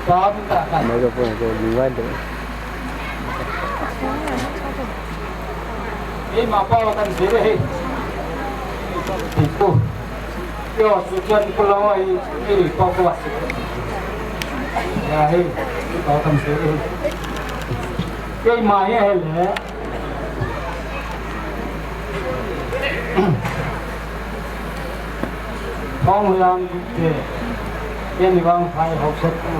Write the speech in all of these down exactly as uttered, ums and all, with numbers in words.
Microphone ko liwan de. Ei, mapa wa kan zere he. Tiko. Yo, suchan kulawa hi, ei, pa ko wasi. Ya he, pa kan zere he. Ei, ma he he le. Phong lang de. Yen wang phai hok sat pu.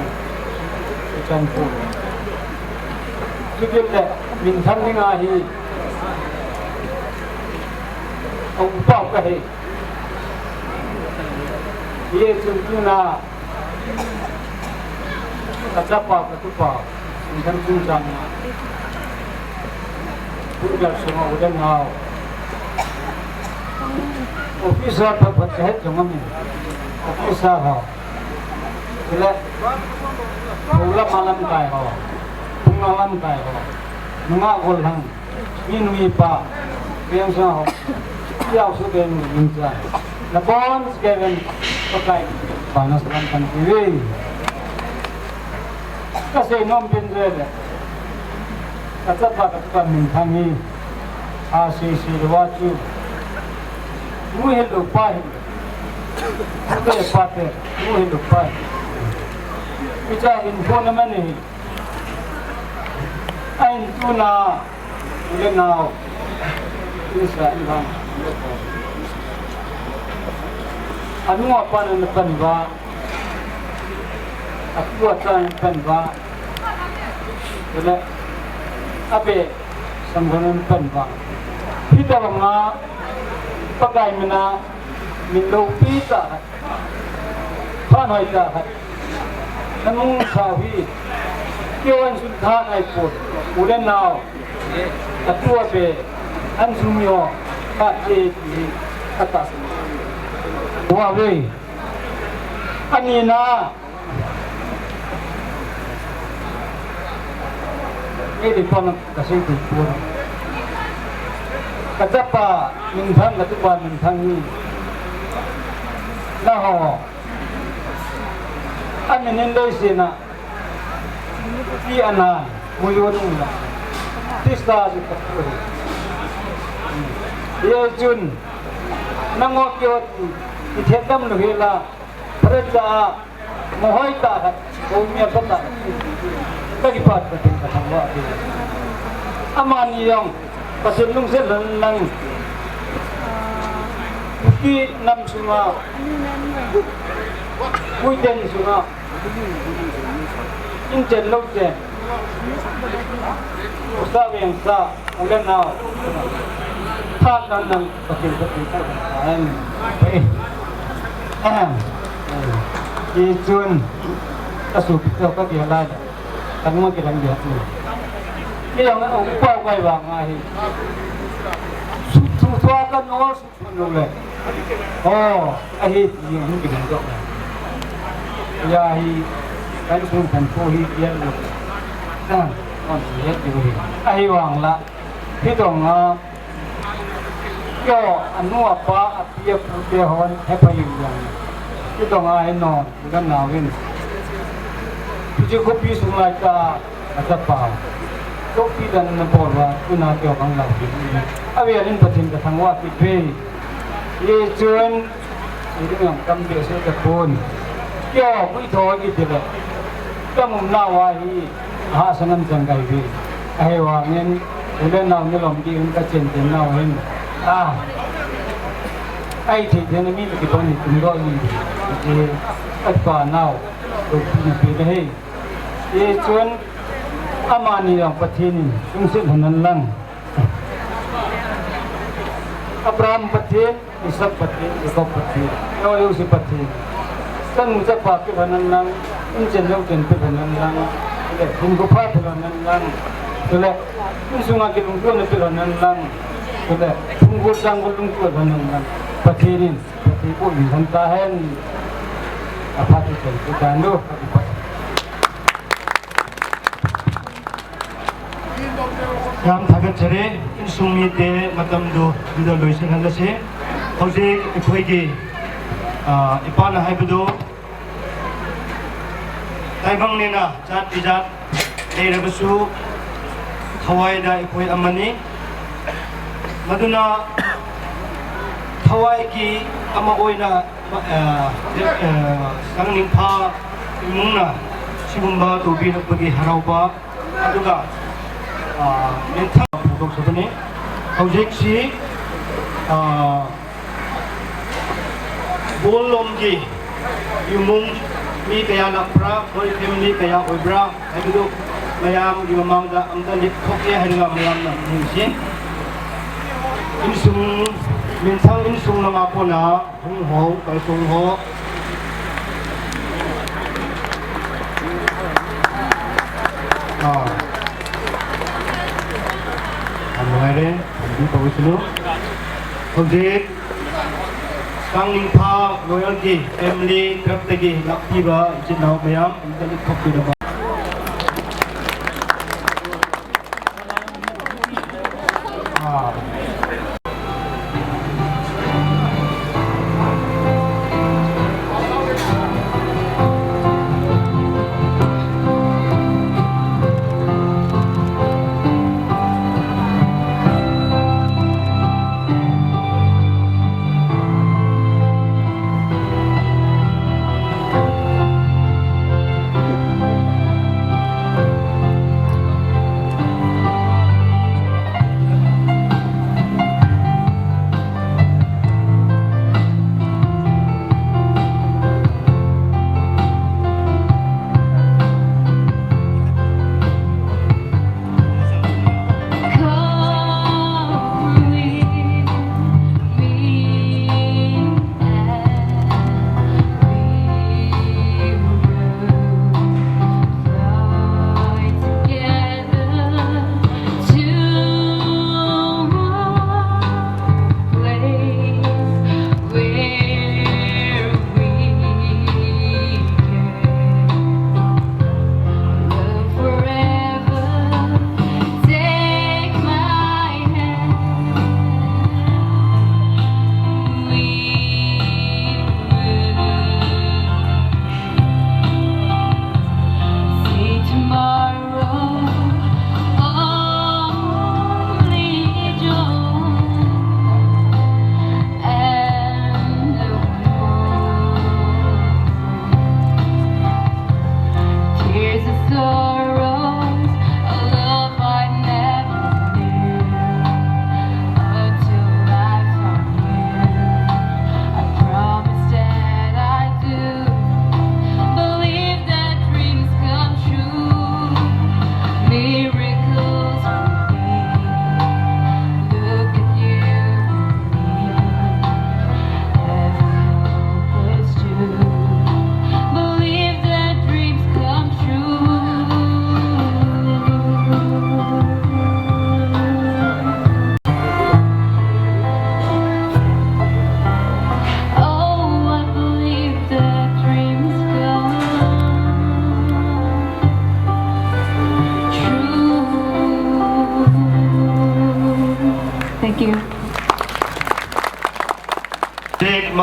Chan pu. Sugil le, min tham ni nga hi. Ong pau ka he. Ye chun tu na. Ka chapa, ka tupa, singkhan chungchang a. Purgal sunga udan hao. Officer phat phat ka het jong amin. Officer hao. Ile, pula malam kai hao. Pula malam kai hao. Nunga gol hang. Min mi pa, piang sa ho. Piao su ben min sa. Na bon ke ben, pakai. Panas lan kan kiwi. Ka se nom bin je le. Ka sa pa ka pa min thang hi. A si si le wa chu. Mu he lo pa he. Ke pa te, mu he lo pa he. Icha in phone na man hi. Ain tuna, ule nau, insa in bang. Anu apa na pan ba, aku ata na pan ba, ule, abe, sangkang na pan ba. Pita ba nga, pakai mina, min lo pita, Pha noi ta khat. Na mung sa hi. Kyo an sun tha nai put. U le nau. A tua pe. An sum yo. Kha che ti. Kha ta. Wa ve. Ani na. Ei di pon ka sei ti pun. Ka chapa min thang ka tupa min thang ni. Na ho. A min in lei sina, Ti anan, muyo nung na. Krista si kapuri. Ye chun, nangok yo ti, ithet dam lu hila, Krista, mohoi ta khat, ko mi apa ta khat. Ka kipat Pathen ka thangwa ti. Amani yong, Pathen lungset lan lang. Kuki nam sunga, Kuki den sunga, in chen lo chen, usa veng sa, u le nau, tha nan nang, Pathen, Pathen, Pathen, Pathen. Ahem. Ti chun, ka su pi ka dia lai. Kan mo ki dang dia. Ni yang u pau kai wa ngai. Su, su, su ka no, su, su no le. Oh, ahi, ni hung ki dang dok. Ya hi, kan sung kan ko hi, ya lo. Ah, kon, ya, ya. Ahi wang la. Hi dong a, kyo, anu apa, api, apu, te hon, he pa yu yang. Hi dong a, he non, gan na win. Piji ko pi sung lai ta, ata pa. To pi dan na bol wa, tu na kyo kang la pi. Avi alin Pathen ka thangwa pi pe. Ye chun, Idin ang kam de se ta pun. Kyo, kui tho ki tile. Kam um na wa hi. Ha sanam chang kai bi. Ahi wa ngin. U le nau ni lom ki un ka chen chen nau hin. Ah. Ai thi de na mi ki pon ni tum do ni. Ki at pa nau. Tu ni pi de he. Ye chun. Amani yang Pathen ni. Sung sit hanan lang. Abraham Pathen, Isak Pathen, Jakob Pathen, Noah Yosef Pathen. Kan mu chapa pi hanan lang, in chen lo chen pi hanan lang, le, hung ko pha pi hanan lang, le, in sunga ki lung tuan pi hanan lang, le, hung ko sang ko lung tuan hanan lang. Pathen in, Pathen ko min han ta hen, a pha tu chen pi ta no, a pi pa. ꯌꯥꯝ ꯊꯥꯒꯠꯆꯔꯤ꯫ ꯏꯟꯁꯨꯡ ꯃꯤꯇꯦ ꯃꯇꯝꯗꯨ ꯑꯗꯨꯗ ꯂꯣꯏꯁꯤꯟꯍꯜꯂꯁꯤ꯫ ꯍꯧꯖꯤꯛ ꯑꯩꯈꯣꯏꯒꯤ, ꯑ, ꯏꯄꯥꯅ ꯍꯥꯏꯕꯗꯨ ꯇꯥꯏꯕꯪꯅꯤꯅ ꯖꯥꯠ ꯕꯤꯖꯥꯠ ꯂꯩꯔꯕꯁꯨ ꯊꯋꯥꯏꯗ ꯑꯩꯈꯣꯏ ꯑꯃꯅꯤ꯫ ꯃꯗꯨꯅ ꯊꯋꯥꯏꯒꯤ ꯑꯃ ꯑꯣꯏꯅ, ꯑ, ꯑ, ꯀꯪꯂꯩꯄꯥꯛ ꯏꯃꯨꯡꯅ ꯁꯤꯒꯨꯝꯕ ꯇꯧꯕꯤꯔꯛꯄꯒꯤ ꯍꯔꯥꯎꯕ ꯑꯗꯨꯒ, ꯑ, ꯃꯦꯟꯊꯥ ꯐꯣꯡꯗꯣꯛꯆꯕꯅꯤ꯫ ꯍꯧꯖꯤꯛꯁꯤ, ꯑ, ꯕꯣꯜ ꯂꯣꯝꯒꯤ ꯏꯃꯨꯡ ꯃꯤ ꯀꯌꯥ ꯂꯥꯛꯄ꯭ꯔꯥ, ꯃꯣꯏ ꯐꯦꯃꯤꯂꯤ ꯀꯌꯥ ꯑꯣꯏꯕ꯭ꯔꯥ ꯍꯥꯏꯕꯗꯨ ꯃꯌꯥꯝꯒꯤ ꯃꯃꯥꯡꯗ ꯑꯝꯇ ꯂꯦꯞꯊꯣꯛꯀꯦ ꯍꯥꯏꯔꯒ ꯃꯌꯥꯝꯅ ꯅꯤꯡꯁꯤ꯫ ꯏꯟꯁꯨꯡ, ꯃꯦꯟꯊꯥꯡ ꯏꯟꯁꯨꯡ ꯂꯉꯥꯄꯣꯅ ꯍꯨꯡ ꯍꯣ, ꯀꯜꯁꯨꯡ ꯍꯣ꯫ ꯑꯥ꯫ ꯌꯥꯝ ꯅꯨꯡꯉꯥꯏꯔꯦ꯫ ꯑꯗꯨꯝ ꯇꯧꯁꯅꯨ꯫ ꯍꯧꯖꯤꯛ ꯀꯪꯂꯩꯄꯥꯛ ꯔꯣꯌꯦꯜꯒꯤ ꯐꯦꯃꯤꯂꯤ ꯇꯔꯞꯇꯒꯤ ꯂꯥꯛꯄꯤꯕ ꯏꯆꯤꯟ ꯏꯅꯥꯎ ꯃꯌꯥꯝ ꯑꯃꯨꯛꯇ ꯂꯦꯞꯊꯣꯛꯄꯤꯅꯕ꯫ ꯑꯥ꯫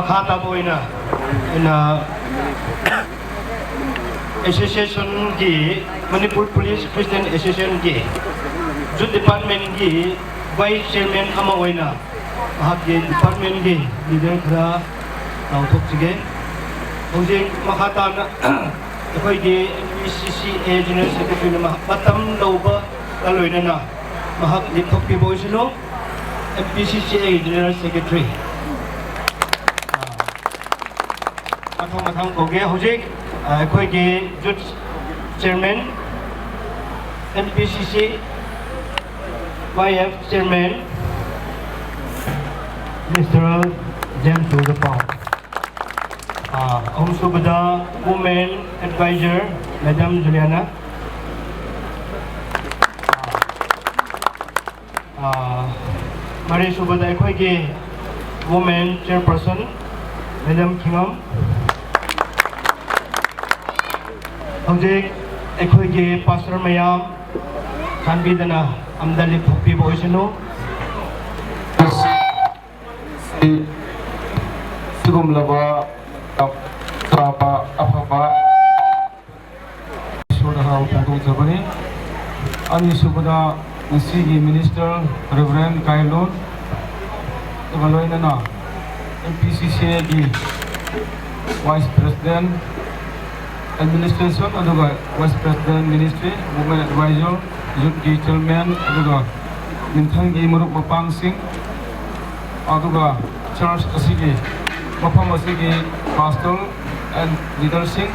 ꯃꯈꯥ ꯇꯥꯕ ꯑꯣꯏꯅ ꯑꯩꯅ ꯑꯦꯁꯣꯁꯤꯌꯦꯁꯟꯒꯤ, ꯃꯅꯤꯄꯨꯔ ꯄꯨꯂꯤꯁ ꯈ꯭ꯔꯤꯁꯇꯤꯌꯥꯟ ꯑꯦꯁꯣꯁꯤꯌꯦꯁꯟꯒꯤ ꯌꯨꯠ ꯗꯤꯄꯥꯔꯠꯃꯦꯟꯒꯤ ꯚꯥꯏꯁ ꯆꯤꯌꯔꯃꯦꯟ ꯑꯃ ꯑꯣꯏꯅ ꯃꯍꯥꯛꯀꯤ ꯗꯤꯄꯥꯔꯠꯃꯦꯟꯒꯤ ꯂꯤꯗꯔ ꯈꯔ ꯂꯥꯎꯊꯣꯛꯆꯒꯦ꯫ ꯍꯧꯖꯤꯛ ꯃꯈꯥ ꯇꯥꯅ ꯑꯩꯈꯣꯏꯒꯤ ꯑꯦꯝ ꯄꯤ ꯁꯤ ꯁꯤ ꯑꯦ ꯖꯦꯅꯔꯦꯜ ꯁꯦꯀ꯭ꯔꯦꯇꯔꯤꯅ ꯃꯍꯥꯛ ꯃꯇꯝ ꯂꯧꯕꯒ ꯂꯣꯏꯅꯅ ꯃꯍꯥꯛ ꯂꯦꯞꯊꯣꯛꯄꯤꯕ ꯑꯣꯏꯁꯅꯨ꯫ ꯑꯦꯝ ꯄꯤ ꯁꯤ ꯁꯤ ꯑꯦꯒꯤ ꯖꯦꯅꯔꯦꯜ ꯁꯦꯀ꯭ꯔꯦꯇꯔꯤ꯫ ꯃꯊꯪ ꯃꯊꯪ ꯀꯧꯒꯦ꯫ ꯍꯧꯖꯤꯛ, ꯑ, ꯑꯩꯈꯣꯏꯒꯤ ꯌꯨꯠ ꯆꯤꯌꯔꯃꯦꯟ, ꯑꯦꯝ ꯄꯤ ꯁꯤ ꯁꯤ ꯋꯥꯏ ꯑꯦꯐ ꯆꯤꯌꯔꯃꯦꯟ, ꯃꯤꯁꯇꯔ ꯖꯦꯝꯁ ꯎꯗꯄꯥꯎ꯫ ꯑ, ꯑꯍꯨꯝꯁꯨꯕꯗ ꯋꯨꯃꯦꯟ ꯑꯦꯗꯚꯥꯏꯖꯔ, ꯃꯦꯗꯥꯝ ꯖꯨꯂꯤꯌꯥꯅꯥ꯫ ꯑ, ꯃꯔꯤꯁꯨꯕꯗ ꯑꯩꯈꯣꯏꯒꯤ ꯋꯨꯃꯦꯟ ꯆꯤꯌꯔꯄꯔꯁꯟ, ꯃꯦꯗꯥꯝ ꯈꯤꯉꯝ꯫ ꯍꯧꯖꯤꯛ ꯑꯩꯈꯣꯏꯒꯤ ꯄꯥꯁꯇꯔ ꯃꯌꯥꯝ ꯆꯥꯟꯕꯤꯗꯅ ꯑꯝꯗ ꯂꯦꯞꯊꯣꯛꯄꯤꯕ ꯑꯣꯏꯁꯅꯨ꯫ ꯁꯤꯒꯨꯝꯂꯕ ꯆꯥꯕ ꯑꯐꯕ ꯏꯁꯣꯔꯗ ꯍꯔꯥꯎ ꯐꯣꯡꯗꯣꯛꯆꯕꯅꯤ꯫ ꯑꯅꯤꯁꯨꯕꯗ ꯉꯁꯤꯒꯤ ꯃꯤꯅꯤꯁꯇꯔ ꯔꯦꯚꯔꯦꯟ ꯀꯥꯏꯂꯣꯟ, ꯑꯗꯨꯒ ꯂꯣꯏꯅꯅ ꯑꯦꯝ ꯄꯤ ꯁꯤ ꯁꯤ ꯑꯦꯒꯤ ꯋꯥꯏꯁ ꯄ꯭ꯔꯦꯁꯤꯗꯦꯟ, ꯑꯦꯗꯃꯤꯅꯤꯁꯇ꯭ꯔꯦꯁꯟ, ꯑꯗꯨꯒ vice president ministry, women adviser, ꯌꯨꯠꯀꯤ ꯆꯤꯌꯔꯃꯦꯟ, ꯑꯗꯨꯒ ꯃꯤꯡꯊꯪꯒꯤ ꯃꯔꯨꯞ ꯃꯄꯥꯡꯁꯤꯡ, ꯑꯗꯨꯒ ꯆꯔꯆ ꯑꯁꯤꯒꯤ, ꯃꯐꯝ ꯑꯁꯤꯒꯤ ꯄꯥꯁꯇꯔ ꯑꯦꯟ ꯂꯤꯗꯔꯁꯤꯡ,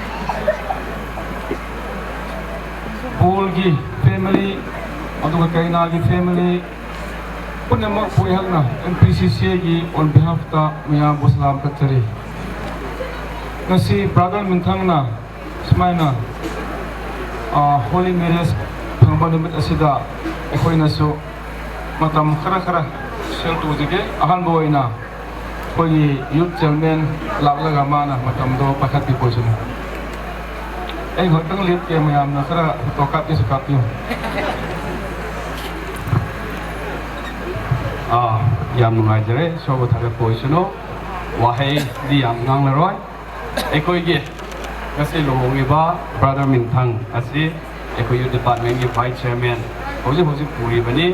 ꯄꯣꯜꯒꯤ ꯐꯦꯃꯤꯂꯤ, ꯑꯗꯨꯒ ꯀꯩꯅꯥꯒꯤ ꯐꯦꯃꯤꯂꯤ ꯄꯨꯝꯅꯃꯛꯄꯨ ꯑꯩꯍꯥꯛꯅ ꯑꯦꯝ ꯄꯤ ꯁꯤ ꯁꯤ ꯑꯦꯒꯤ ꯑꯣꯟ ꯕꯤꯍꯥꯐꯇ ꯃꯌꯥꯝꯕꯨ ꯁꯂꯥꯝ ꯀꯠꯆꯔꯤ꯫ ꯉꯁꯤ ꯕ꯭ꯔꯥꯗꯔ ꯃꯤꯡꯊꯪꯅ ꯁꯨꯃꯥꯏꯅ, ꯑ, ꯍꯣꯂꯤ ꯃꯦꯔꯦꯖ ꯐꯪꯕ ꯅꯨꯃꯤꯠ ꯑꯁꯤꯗ ꯑꯩꯈꯣꯏꯅꯁꯨ ꯃꯇꯝ ꯈꯔ ꯈꯔ ꯁꯦꯌꯔ ꯇꯧꯖꯒꯦ꯫ ꯑꯍꯥꯟꯕ ꯑꯣꯏꯅ ꯑꯩꯈꯣꯏꯒꯤ ꯌꯨꯠ ꯆꯤꯌꯔꯃꯦꯟ ꯂꯥꯛꯂꯒ ꯃꯥꯅ ꯃꯇꯝꯗꯣ ꯄꯥꯏꯈꯠꯄꯤꯕ ꯑꯣꯏꯁꯅꯨ꯫ ꯑꯩ ꯉꯥꯛꯇꯪ ꯂꯦꯞꯀꯦ, ꯃꯌꯥꯝꯅ ꯈꯔ ꯐꯣꯇꯣ ꯀꯥꯞꯀꯦꯁꯨ ꯀꯥꯞꯄꯤꯌꯨ꯫ ꯑꯥ, ꯌꯥꯝ ꯅꯨꯡꯉꯥꯏꯖꯔꯦ, ꯏꯁꯣꯔꯕꯨ ꯊꯥꯒꯠꯄ ꯑꯣꯏꯁꯅꯨ꯫ ꯋꯥꯍꯩꯗꯤ ꯌꯥꯝ ꯉꯥꯡꯂꯔꯣꯏ꯫ ꯑꯩꯈꯣꯏꯒꯤ ꯉꯁꯤ ꯂꯨꯍꯣꯡꯉꯤꯕ Brother ꯃꯤꯟꯊꯪ ꯑꯁꯤ ꯑꯩꯈꯣꯏ Youth Department ꯀꯤ Vice Chairman ꯍꯧꯖꯤꯛ ꯍꯧꯖꯤꯛ ꯄꯨꯔꯤꯕꯅꯤ꯫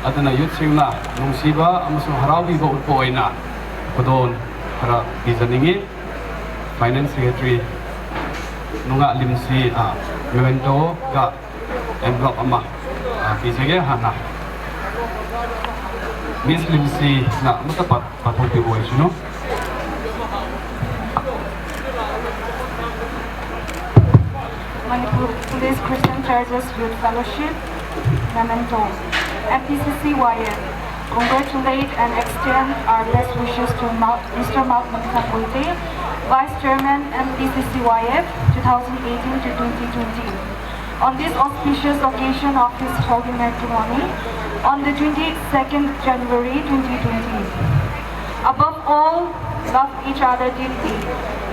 ꯑꯗꯨꯅ youth ꯁꯤꯡꯅ ꯅꯨꯡꯁꯤꯕ ꯑꯃꯁꯨꯡ ꯍꯔꯥꯎꯕꯤꯕ ꯎꯠꯄ ꯑꯣꯏꯅ ꯈꯨꯗꯣꯜ ꯈꯔ ꯄꯤꯖꯅꯤꯡꯏ꯫ Finance Secretary ꯅꯨꯡꯉꯥ ꯂꯤꯝꯁꯤ, ꯑ, memento ꯒ envelope ꯑꯃ, ꯑ, ꯄꯤꯖꯒꯦ꯫ ꯍꯥꯟꯅ Miss ꯂꯤꯝꯁꯤꯅ ꯑꯃꯠꯇ ꯄꯥ-, ꯄꯥꯊꯣꯛꯄꯤꯕ ꯑꯣꯏꯁꯅꯨ꯫ Manipur Police Christian Churches Youth Fellowship, memento. M P C C Y F congratulate and extend our best wishes to Mount, Mister Mount Mangthang Uite, Vice Chairman, M P C C Y F, two thousand eighteen to twenty twenty, on this auspicious occasion of his holy matrimony on the twenty-second January twenty twenty. Above all, love each other deeply,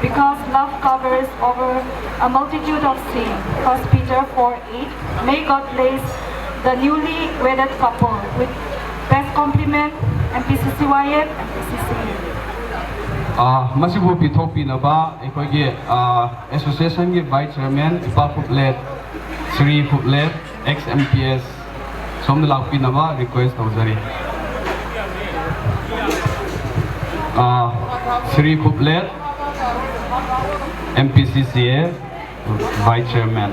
because love covers over a multitude of sin. First Peter four eight. May God bless the newly wedded couple with best compliment, M P C C Y F, M P C C. ꯑꯥ, ꯃꯁꯤꯕꯨ ꯄꯤꯊꯣꯛꯄꯤꯅꯕ ꯑꯩꯈꯣꯏꯒꯤ, ꯑꯥ, association ꯒꯤ Vice Chairman ꯏꯄꯥ ꯐꯨꯞꯂꯦꯠ, Shri ꯐꯨꯞꯂꯦꯠ, ex M P S, ꯁꯣꯝꯗ ꯂꯥꯛꯄꯤꯅꯕ request ꯇꯧꯖꯔꯤ꯫ ꯑꯥ, Shri ꯐꯨꯞꯂꯦꯠ, M P C C A, Vice Chairman꯫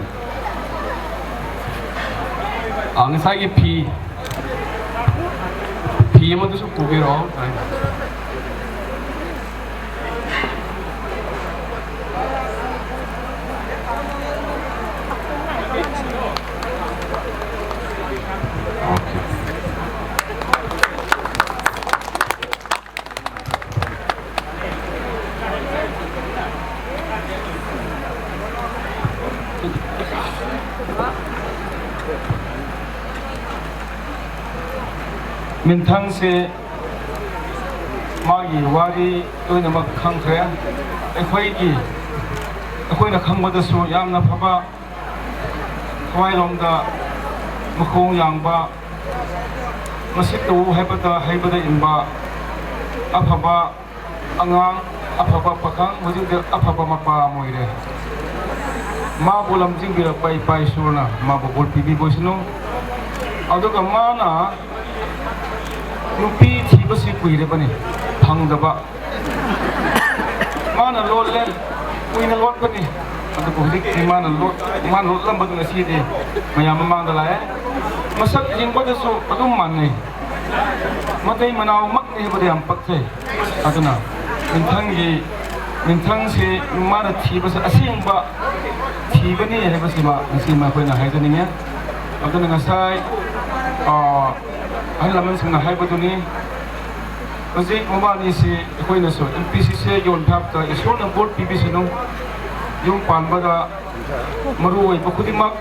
ꯑꯥ, ꯉꯁꯥꯏꯒꯤ ꯐꯤ, ꯐꯤ ꯑꯃꯗꯨꯁꯨ ꯄꯨꯕꯤꯔꯛꯑꯣ꯫ Okay. ꯃꯤꯟꯊꯪꯁꯦ ꯃꯥꯒꯤ ꯋꯥꯔꯤ ꯂꯣꯏꯅꯃꯛ ꯈꯪꯈ꯭ꯔꯦ꯫ ꯑꯩꯈꯣꯏꯒꯤ, ꯑꯩꯈꯣꯏꯅ ꯈꯪꯕꯗꯁꯨ ꯌꯥꯝꯅ ꯐꯕ, ꯊꯋꯥꯏꯂꯣꯝꯗ ꯃꯈꯣꯡ ꯌꯥꯡꯕ, ꯃꯁꯤꯠ ꯇꯧ ꯍꯥꯏꯕꯗ ꯍꯩꯕꯗ ꯏꯟꯕ, ꯑꯐꯕ, ꯑꯉꯥꯡ ꯑꯐꯕ ꯄꯥꯈꯪ, ꯍꯧꯖꯤꯛꯇꯤ ꯑꯐꯕ ꯃꯄꯥ ꯑꯃ ꯑꯣꯏꯔꯦ꯫ ꯃꯥꯕꯨ ꯂꯝꯖꯤꯡꯕꯤꯔꯛꯄ ꯏꯄꯥ ꯏꯁꯣꯔꯅ ꯃꯥꯕꯨ ꯕꯣꯔ ꯄꯤꯕꯤꯕ ꯑꯣꯏꯁꯅꯨ꯫ ꯑꯗꯨꯒ ꯃꯥꯅ ꯅꯨꯄꯤ ꯊꯤꯕꯁꯤ ꯀꯨꯏꯔꯕꯅꯤ, ꯐꯪꯗꯕ꯫ ꯃꯥꯅ ꯂꯣꯠꯂꯦ, ꯀꯨꯏꯅ ꯂꯣꯠꯄꯅꯤ꯫ ꯑꯗꯨꯕꯨ ꯍꯧꯖꯤꯛꯇꯤ ꯃꯥꯅ ꯂꯣꯠ-, ꯃꯥꯅ ꯂꯣꯠꯂꯝꯕꯗꯨ ꯉꯁꯤꯗꯤ ꯃꯌꯥꯝ ꯃꯃꯥꯡꯗ ꯂꯥꯛꯑꯦ꯫ ꯃꯁꯛ ꯌꯦꯡꯕꯗꯁꯨ ꯑꯗꯨꯝ ꯃꯥꯟꯅꯩ꯫ ꯃꯇꯩ ꯃꯅꯥꯎꯃꯛꯅꯤ ꯍꯥꯏꯕꯗ ꯌꯥꯝ ꯄꯛꯆꯩ꯫ ꯑꯗꯨꯅ ꯃꯤꯡꯊꯪꯒꯤ, ꯃꯤꯡꯊꯪꯁꯤ ꯃꯥꯅ ꯊꯤꯕꯁꯦ ꯑꯁꯦꯡꯕ ꯊꯤꯕꯅꯤ ꯍꯥꯏꯕꯁꯤꯃ ꯉꯁꯤ ꯑꯩꯈꯣꯏꯅ ꯍꯥꯏꯖꯅꯤꯡꯉꯦ꯫ ꯑꯗꯨꯅ ꯉꯁꯥꯏ, ꯑ, ꯑꯍꯜ ꯂꯃꯟꯁꯤꯡꯅ ꯍꯥꯏꯕꯗꯨꯅꯤ, ꯍꯧꯖꯤꯛ ꯃꯕꯥꯅꯤꯁꯤ ꯑꯩꯈꯣꯏꯅꯁꯨ ꯑꯦꯝ ꯄꯤ ꯁꯤ ꯁꯤꯒꯤ ꯑꯣꯏꯅ ꯊꯥꯛꯇ ꯏꯁꯣꯔꯅ ꯕꯣꯔ ꯄꯤꯕꯤꯁꯅꯨ꯫ ꯌꯨꯝ ꯄꯥꯟꯕꯗ ꯃꯔꯨ ꯑꯣꯏꯕ ꯈꯨꯗꯤꯡꯃꯛ,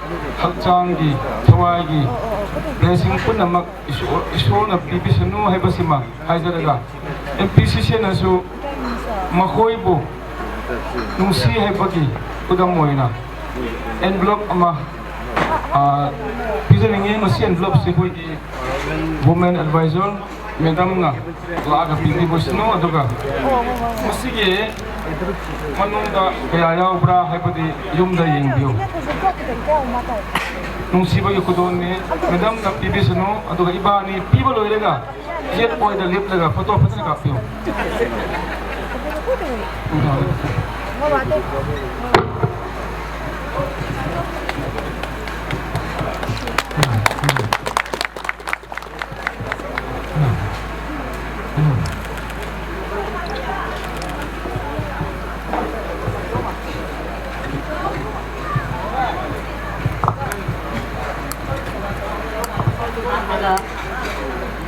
ꯍꯛꯆꯥꯡꯒꯤ, ꯊꯋꯥꯏꯒꯤ blessing ꯄꯨꯝꯅꯃꯛ ꯏꯁꯣꯔ, ꯏꯁꯣꯔꯅ ꯄꯤꯕꯤꯁꯅꯨ ꯍꯥꯏꯕꯁꯤꯃ ꯍꯥꯏꯖꯔꯒ, ꯑꯦꯝ ꯄꯤ ꯁꯤ ꯁꯤꯅꯁꯨ ꯃꯈꯣꯏꯕꯨ ꯅꯨꯡꯁꯤ ꯍꯥꯏꯕꯒꯤ ꯈꯨꯗꯝ ꯑꯣꯏꯅ envelope ꯑꯃ, ꯑ, ꯄꯤꯖꯅꯤꯡꯉꯤ꯫ ꯃꯁꯤ envelopeꯁꯤ ꯑꯩꯈꯣꯏꯒꯤ women advisor madamꯅ ꯂꯥꯛꯑꯒ ꯄꯤꯕꯤꯕꯁꯤꯅꯣ, ꯑꯗꯨꯒ ꯃꯁꯤꯒꯤ ꯃꯅꯨꯡꯗ ꯀꯌꯥ ꯌꯥꯎꯕ꯭ꯔꯥ ꯍꯥꯏꯕꯗꯤ ꯌꯨꯝꯗ ꯌꯦꯡꯕꯤꯌꯨ꯫ ꯅꯨꯡꯁꯤꯕꯒꯤ ꯈꯨꯗꯣꯜꯅꯤ꯫ Madamꯅ ꯄꯤꯕꯤꯁꯅꯨ, ꯑꯗꯨꯒ ꯏꯕꯥꯅꯤ ꯄꯤꯕ ꯂꯣꯏꯔꯒ ꯌꯦꯠ ꯑꯣꯏꯗ ꯂꯦꯞꯂꯒ photo ꯐꯖꯅ ꯀꯥꯞꯄꯤꯌꯨ꯫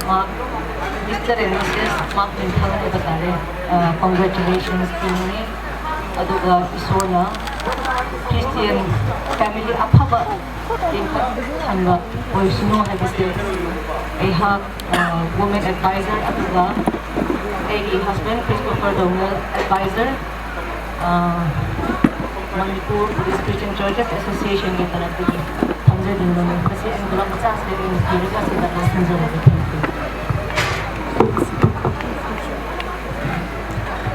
ꯃꯍꯥꯛ Mister and Missus ꯃꯥꯔꯛ ꯂꯤꯟꯊꯪ ꯍꯥꯏꯕ ꯇꯥꯔꯦ꯫ ꯑ, congratulations ꯇꯤꯝꯅꯤ꯫ ꯑꯗꯨꯒ ꯏꯁꯣꯔꯅ Christian family ꯑꯐꯕ ꯂꯤꯡꯈꯠꯍꯟꯕ ꯑꯣꯏꯁꯅꯨ ꯍꯥꯏꯕꯁꯦ ꯑꯩꯍꯥꯛ, ꯑ, women advisor ꯑꯗꯨꯒ ꯑꯩꯒꯤ husband Christopher ꯗꯧꯅ advisor, ꯑ, Manipur Buddhist Christian Churches Associationꯒꯤ ꯇꯔꯞꯇꯒꯤ ꯊꯝꯖꯅꯤꯡꯕꯅꯤ꯫ ꯃꯁꯤ envelope ꯃꯆꯥꯁꯤꯗ ꯑꯩꯅ ꯊꯤꯔꯒ ꯁꯤꯗ ꯂꯣꯏꯁꯤꯟꯖꯔꯒꯦ꯫ Thank you꯫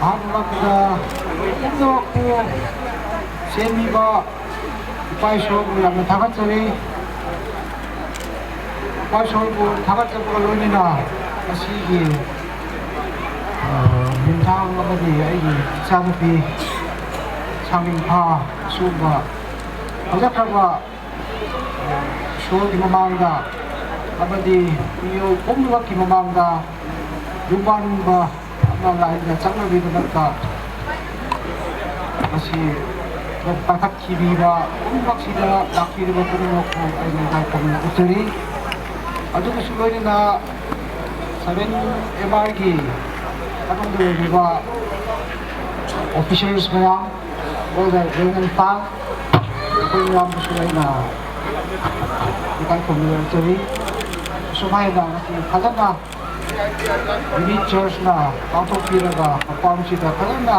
ꯑꯍꯥꯟꯕꯃꯛꯇꯗ ꯄꯨꯝꯅꯃꯛꯄꯨ ꯁꯦꯝꯕꯤꯕ ꯏꯄꯥ ꯏꯁꯣꯔꯕꯨ ꯌꯥꯝꯅ ꯊꯥꯒꯠꯆꯔꯤ꯫ ꯏꯄꯥ ꯏꯁꯣꯔꯕꯨ ꯊꯥꯒꯠꯆꯕꯒ ꯂꯣꯏꯅꯅ ꯉꯁꯤꯒꯤ, ꯑ, ꯅꯨꯡꯗꯥꯡ ꯑꯃꯗꯤ ꯑꯩꯒꯤ ꯏꯆꯥꯅꯨꯄꯤ ꯁꯥꯡꯂꯤꯡꯐꯥ ꯁꯤꯒꯨꯝꯕ ꯐꯖꯈ꯭ꯔꯕ ꯏꯁꯣꯔꯒꯤ ꯃꯃꯥꯡꯗ ꯑꯃꯗꯤ ꯃꯤꯑꯣꯏ ꯄꯨꯝꯅꯃꯛꯀꯤ ꯃꯃꯥꯡꯗ ꯌꯨꯝꯕꯥꯟꯕ ꯑꯃ ꯂꯥꯏꯅ ꯆꯪꯅꯕꯒꯤꯗꯃꯛꯇ ꯃꯁꯤ ꯄꯥꯏꯈꯠꯈꯤꯕꯤꯕ ꯄꯨꯝꯅꯃꯛꯁꯤꯗ ꯂꯥꯛꯄꯤꯔꯤꯕ ꯄꯨꯝꯅꯃꯛꯄꯨ ꯑꯩꯅ ꯏꯀꯥꯏ ꯈꯨꯝꯅꯅ ꯎꯠꯆꯔꯤ꯫ ꯑꯗꯨꯒꯁꯨ ꯂꯣꯏꯅꯅ ꯁꯚꯦꯟ ꯑꯦꯝ ꯑꯥꯔꯒꯤ ꯃꯅꯨꯡꯗ ꯂꯩꯔꯤꯕ officers ꯃꯌꯥꯝ, ꯑꯣꯏꯕ ꯌꯨꯅꯤꯌꯟ ꯄꯥꯛ ꯑꯩꯈꯣꯏ ꯃꯌꯥꯝꯕꯨꯁꯨ ꯑꯩꯅ ꯏꯀꯥꯏ ꯈꯨꯝꯅꯖꯔꯤ꯫ ꯁꯨꯃꯥꯏꯅ ꯉꯁꯤ ꯐꯖꯅ ꯌꯨꯅꯤꯠ ꯆꯔꯆꯅ ꯄꯥꯡꯊꯣꯛꯄꯤꯔꯒ ꯃꯐꯝꯁꯤꯗ ꯐꯖꯅ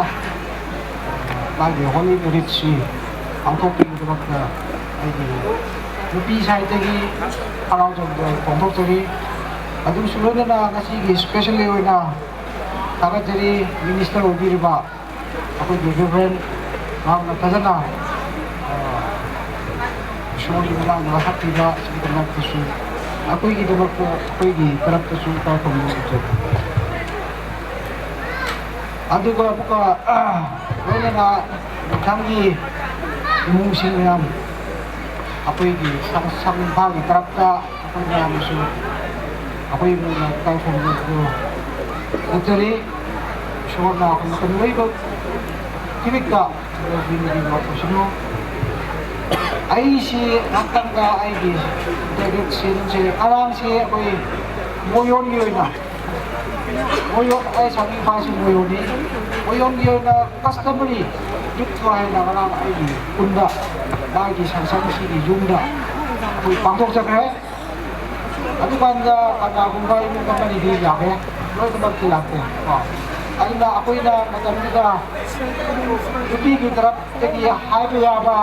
ꯃꯥꯒꯤ ꯍꯣꯂꯤ ꯃꯦꯔꯤꯠꯁꯤ ꯄꯥꯡꯊꯣꯛꯄꯤꯕꯒꯤꯗꯃꯛꯇ ꯑꯩꯒꯤ ꯅꯨꯄꯤ ꯁꯥꯏꯠꯇꯒꯤ ꯍꯔꯥꯎꯖꯕ ꯐꯣꯡꯗꯣꯛꯆꯔꯤ꯫ ꯑꯗꯨꯁꯨ ꯂꯣꯏꯅꯅ ꯉꯁꯤꯒꯤ specially ꯑꯣꯏꯅ ꯊꯥꯒꯠꯆꯔꯤ ꯃꯤꯅꯤꯁꯇꯔ ꯑꯣꯏꯕꯤꯔꯤꯕ ꯑꯩꯈꯣꯏꯒꯤ ꯔꯦꯚꯔꯦꯟ ꯃꯍꯥꯛꯅ ꯐꯖꯅ, ꯑ, ꯏꯁꯣꯔꯒꯤ ꯃꯃꯥꯡꯗ ꯋꯥꯁꯛꯄꯤꯕ ꯑꯁꯤꯒꯤꯗꯃꯛꯇꯁꯨ ꯑꯩꯈꯣꯏꯒꯤꯗꯃꯛꯇ, ꯑꯩꯈꯣꯏꯒꯤ ꯇꯔꯞꯇꯁꯨ ꯏꯀꯥꯏ ꯈꯨꯝꯅꯕ ꯎꯠꯆꯔꯤ꯫ ꯑꯗꯨꯒ ꯑꯃꯨꯛꯀ, ꯑ, ꯂꯣꯏꯅꯅ ꯃꯊꯪꯒꯤ ꯏꯃꯨꯡꯁꯤꯡ ꯃꯌꯥꯝ ꯑꯩꯈꯣꯏꯒꯤ ꯁꯪ-, ꯁꯪ ꯏꯝꯐꯥꯜꯒꯤ ꯇꯔꯞꯇ ꯑꯩꯈꯣꯏ ꯃꯌꯥꯝꯅꯁꯨ ꯑꯩꯈꯣꯏ ꯏꯃꯨꯡꯅ ꯏꯀꯥꯏ ꯈꯨꯝꯅꯕꯗꯨ ꯎꯠꯆꯔꯤ꯫ ꯏꯁꯣꯔꯅ ꯑꯩꯈꯣꯏ ꯃꯇꯝ ꯂꯣꯏꯕ ꯈꯨꯗꯤꯡꯃꯛꯇ ꯂꯧꯕꯤꯅꯕꯤꯕ ꯑꯣꯏꯁꯅꯨ꯫ ꯑꯩꯁꯤ ꯉꯥꯛꯇꯪꯗ ꯑꯩꯒꯤ ꯗꯦꯕꯤꯠ ꯁꯤꯟꯁꯦ ꯑꯉꯥꯡꯁꯤ ꯑꯩꯈꯣꯏ ꯃꯣꯌꯣꯟꯒꯤ ꯑꯣꯏꯅ ꯃꯣꯌꯣꯟ, ꯑꯩ ꯁꯥꯃꯤ ꯐꯥꯁꯤ ꯃꯣꯌꯣꯟꯅꯤ꯫ ꯃꯣꯌꯣꯟꯒꯤ ꯑꯣꯏꯅ customary ꯌꯨꯠ ꯍꯥꯏꯅ ꯉꯔꯥꯡ ꯑꯩꯒꯤ ꯈꯨꯟꯗ ꯃꯥꯒꯤ ꯁꯪꯁꯪꯁꯤꯒꯤ ꯌꯨꯝꯗ ꯑꯩꯈꯣꯏ ꯄꯥꯡꯊꯣꯛꯆꯈ꯭ꯔꯦ꯫ ꯑꯗꯨꯀꯥꯟꯗ ꯀꯅꯥꯒꯨꯝꯕ ꯏꯃꯨꯡ ꯑꯃꯅꯤꯗꯤ ꯂꯥꯛꯑꯦ, ꯂꯣꯏꯅꯃꯛꯇꯤ ꯂꯥꯛꯇꯦ꯫ ꯀꯣ, ꯑꯗꯨꯅ ꯑꯩꯈꯣꯏꯅ ꯃꯇꯝꯗꯨꯗ ꯅꯨꯄꯤꯒꯤ ꯇꯔꯞꯇꯒꯤ ꯍꯥꯏꯕ ꯌꯥꯕ,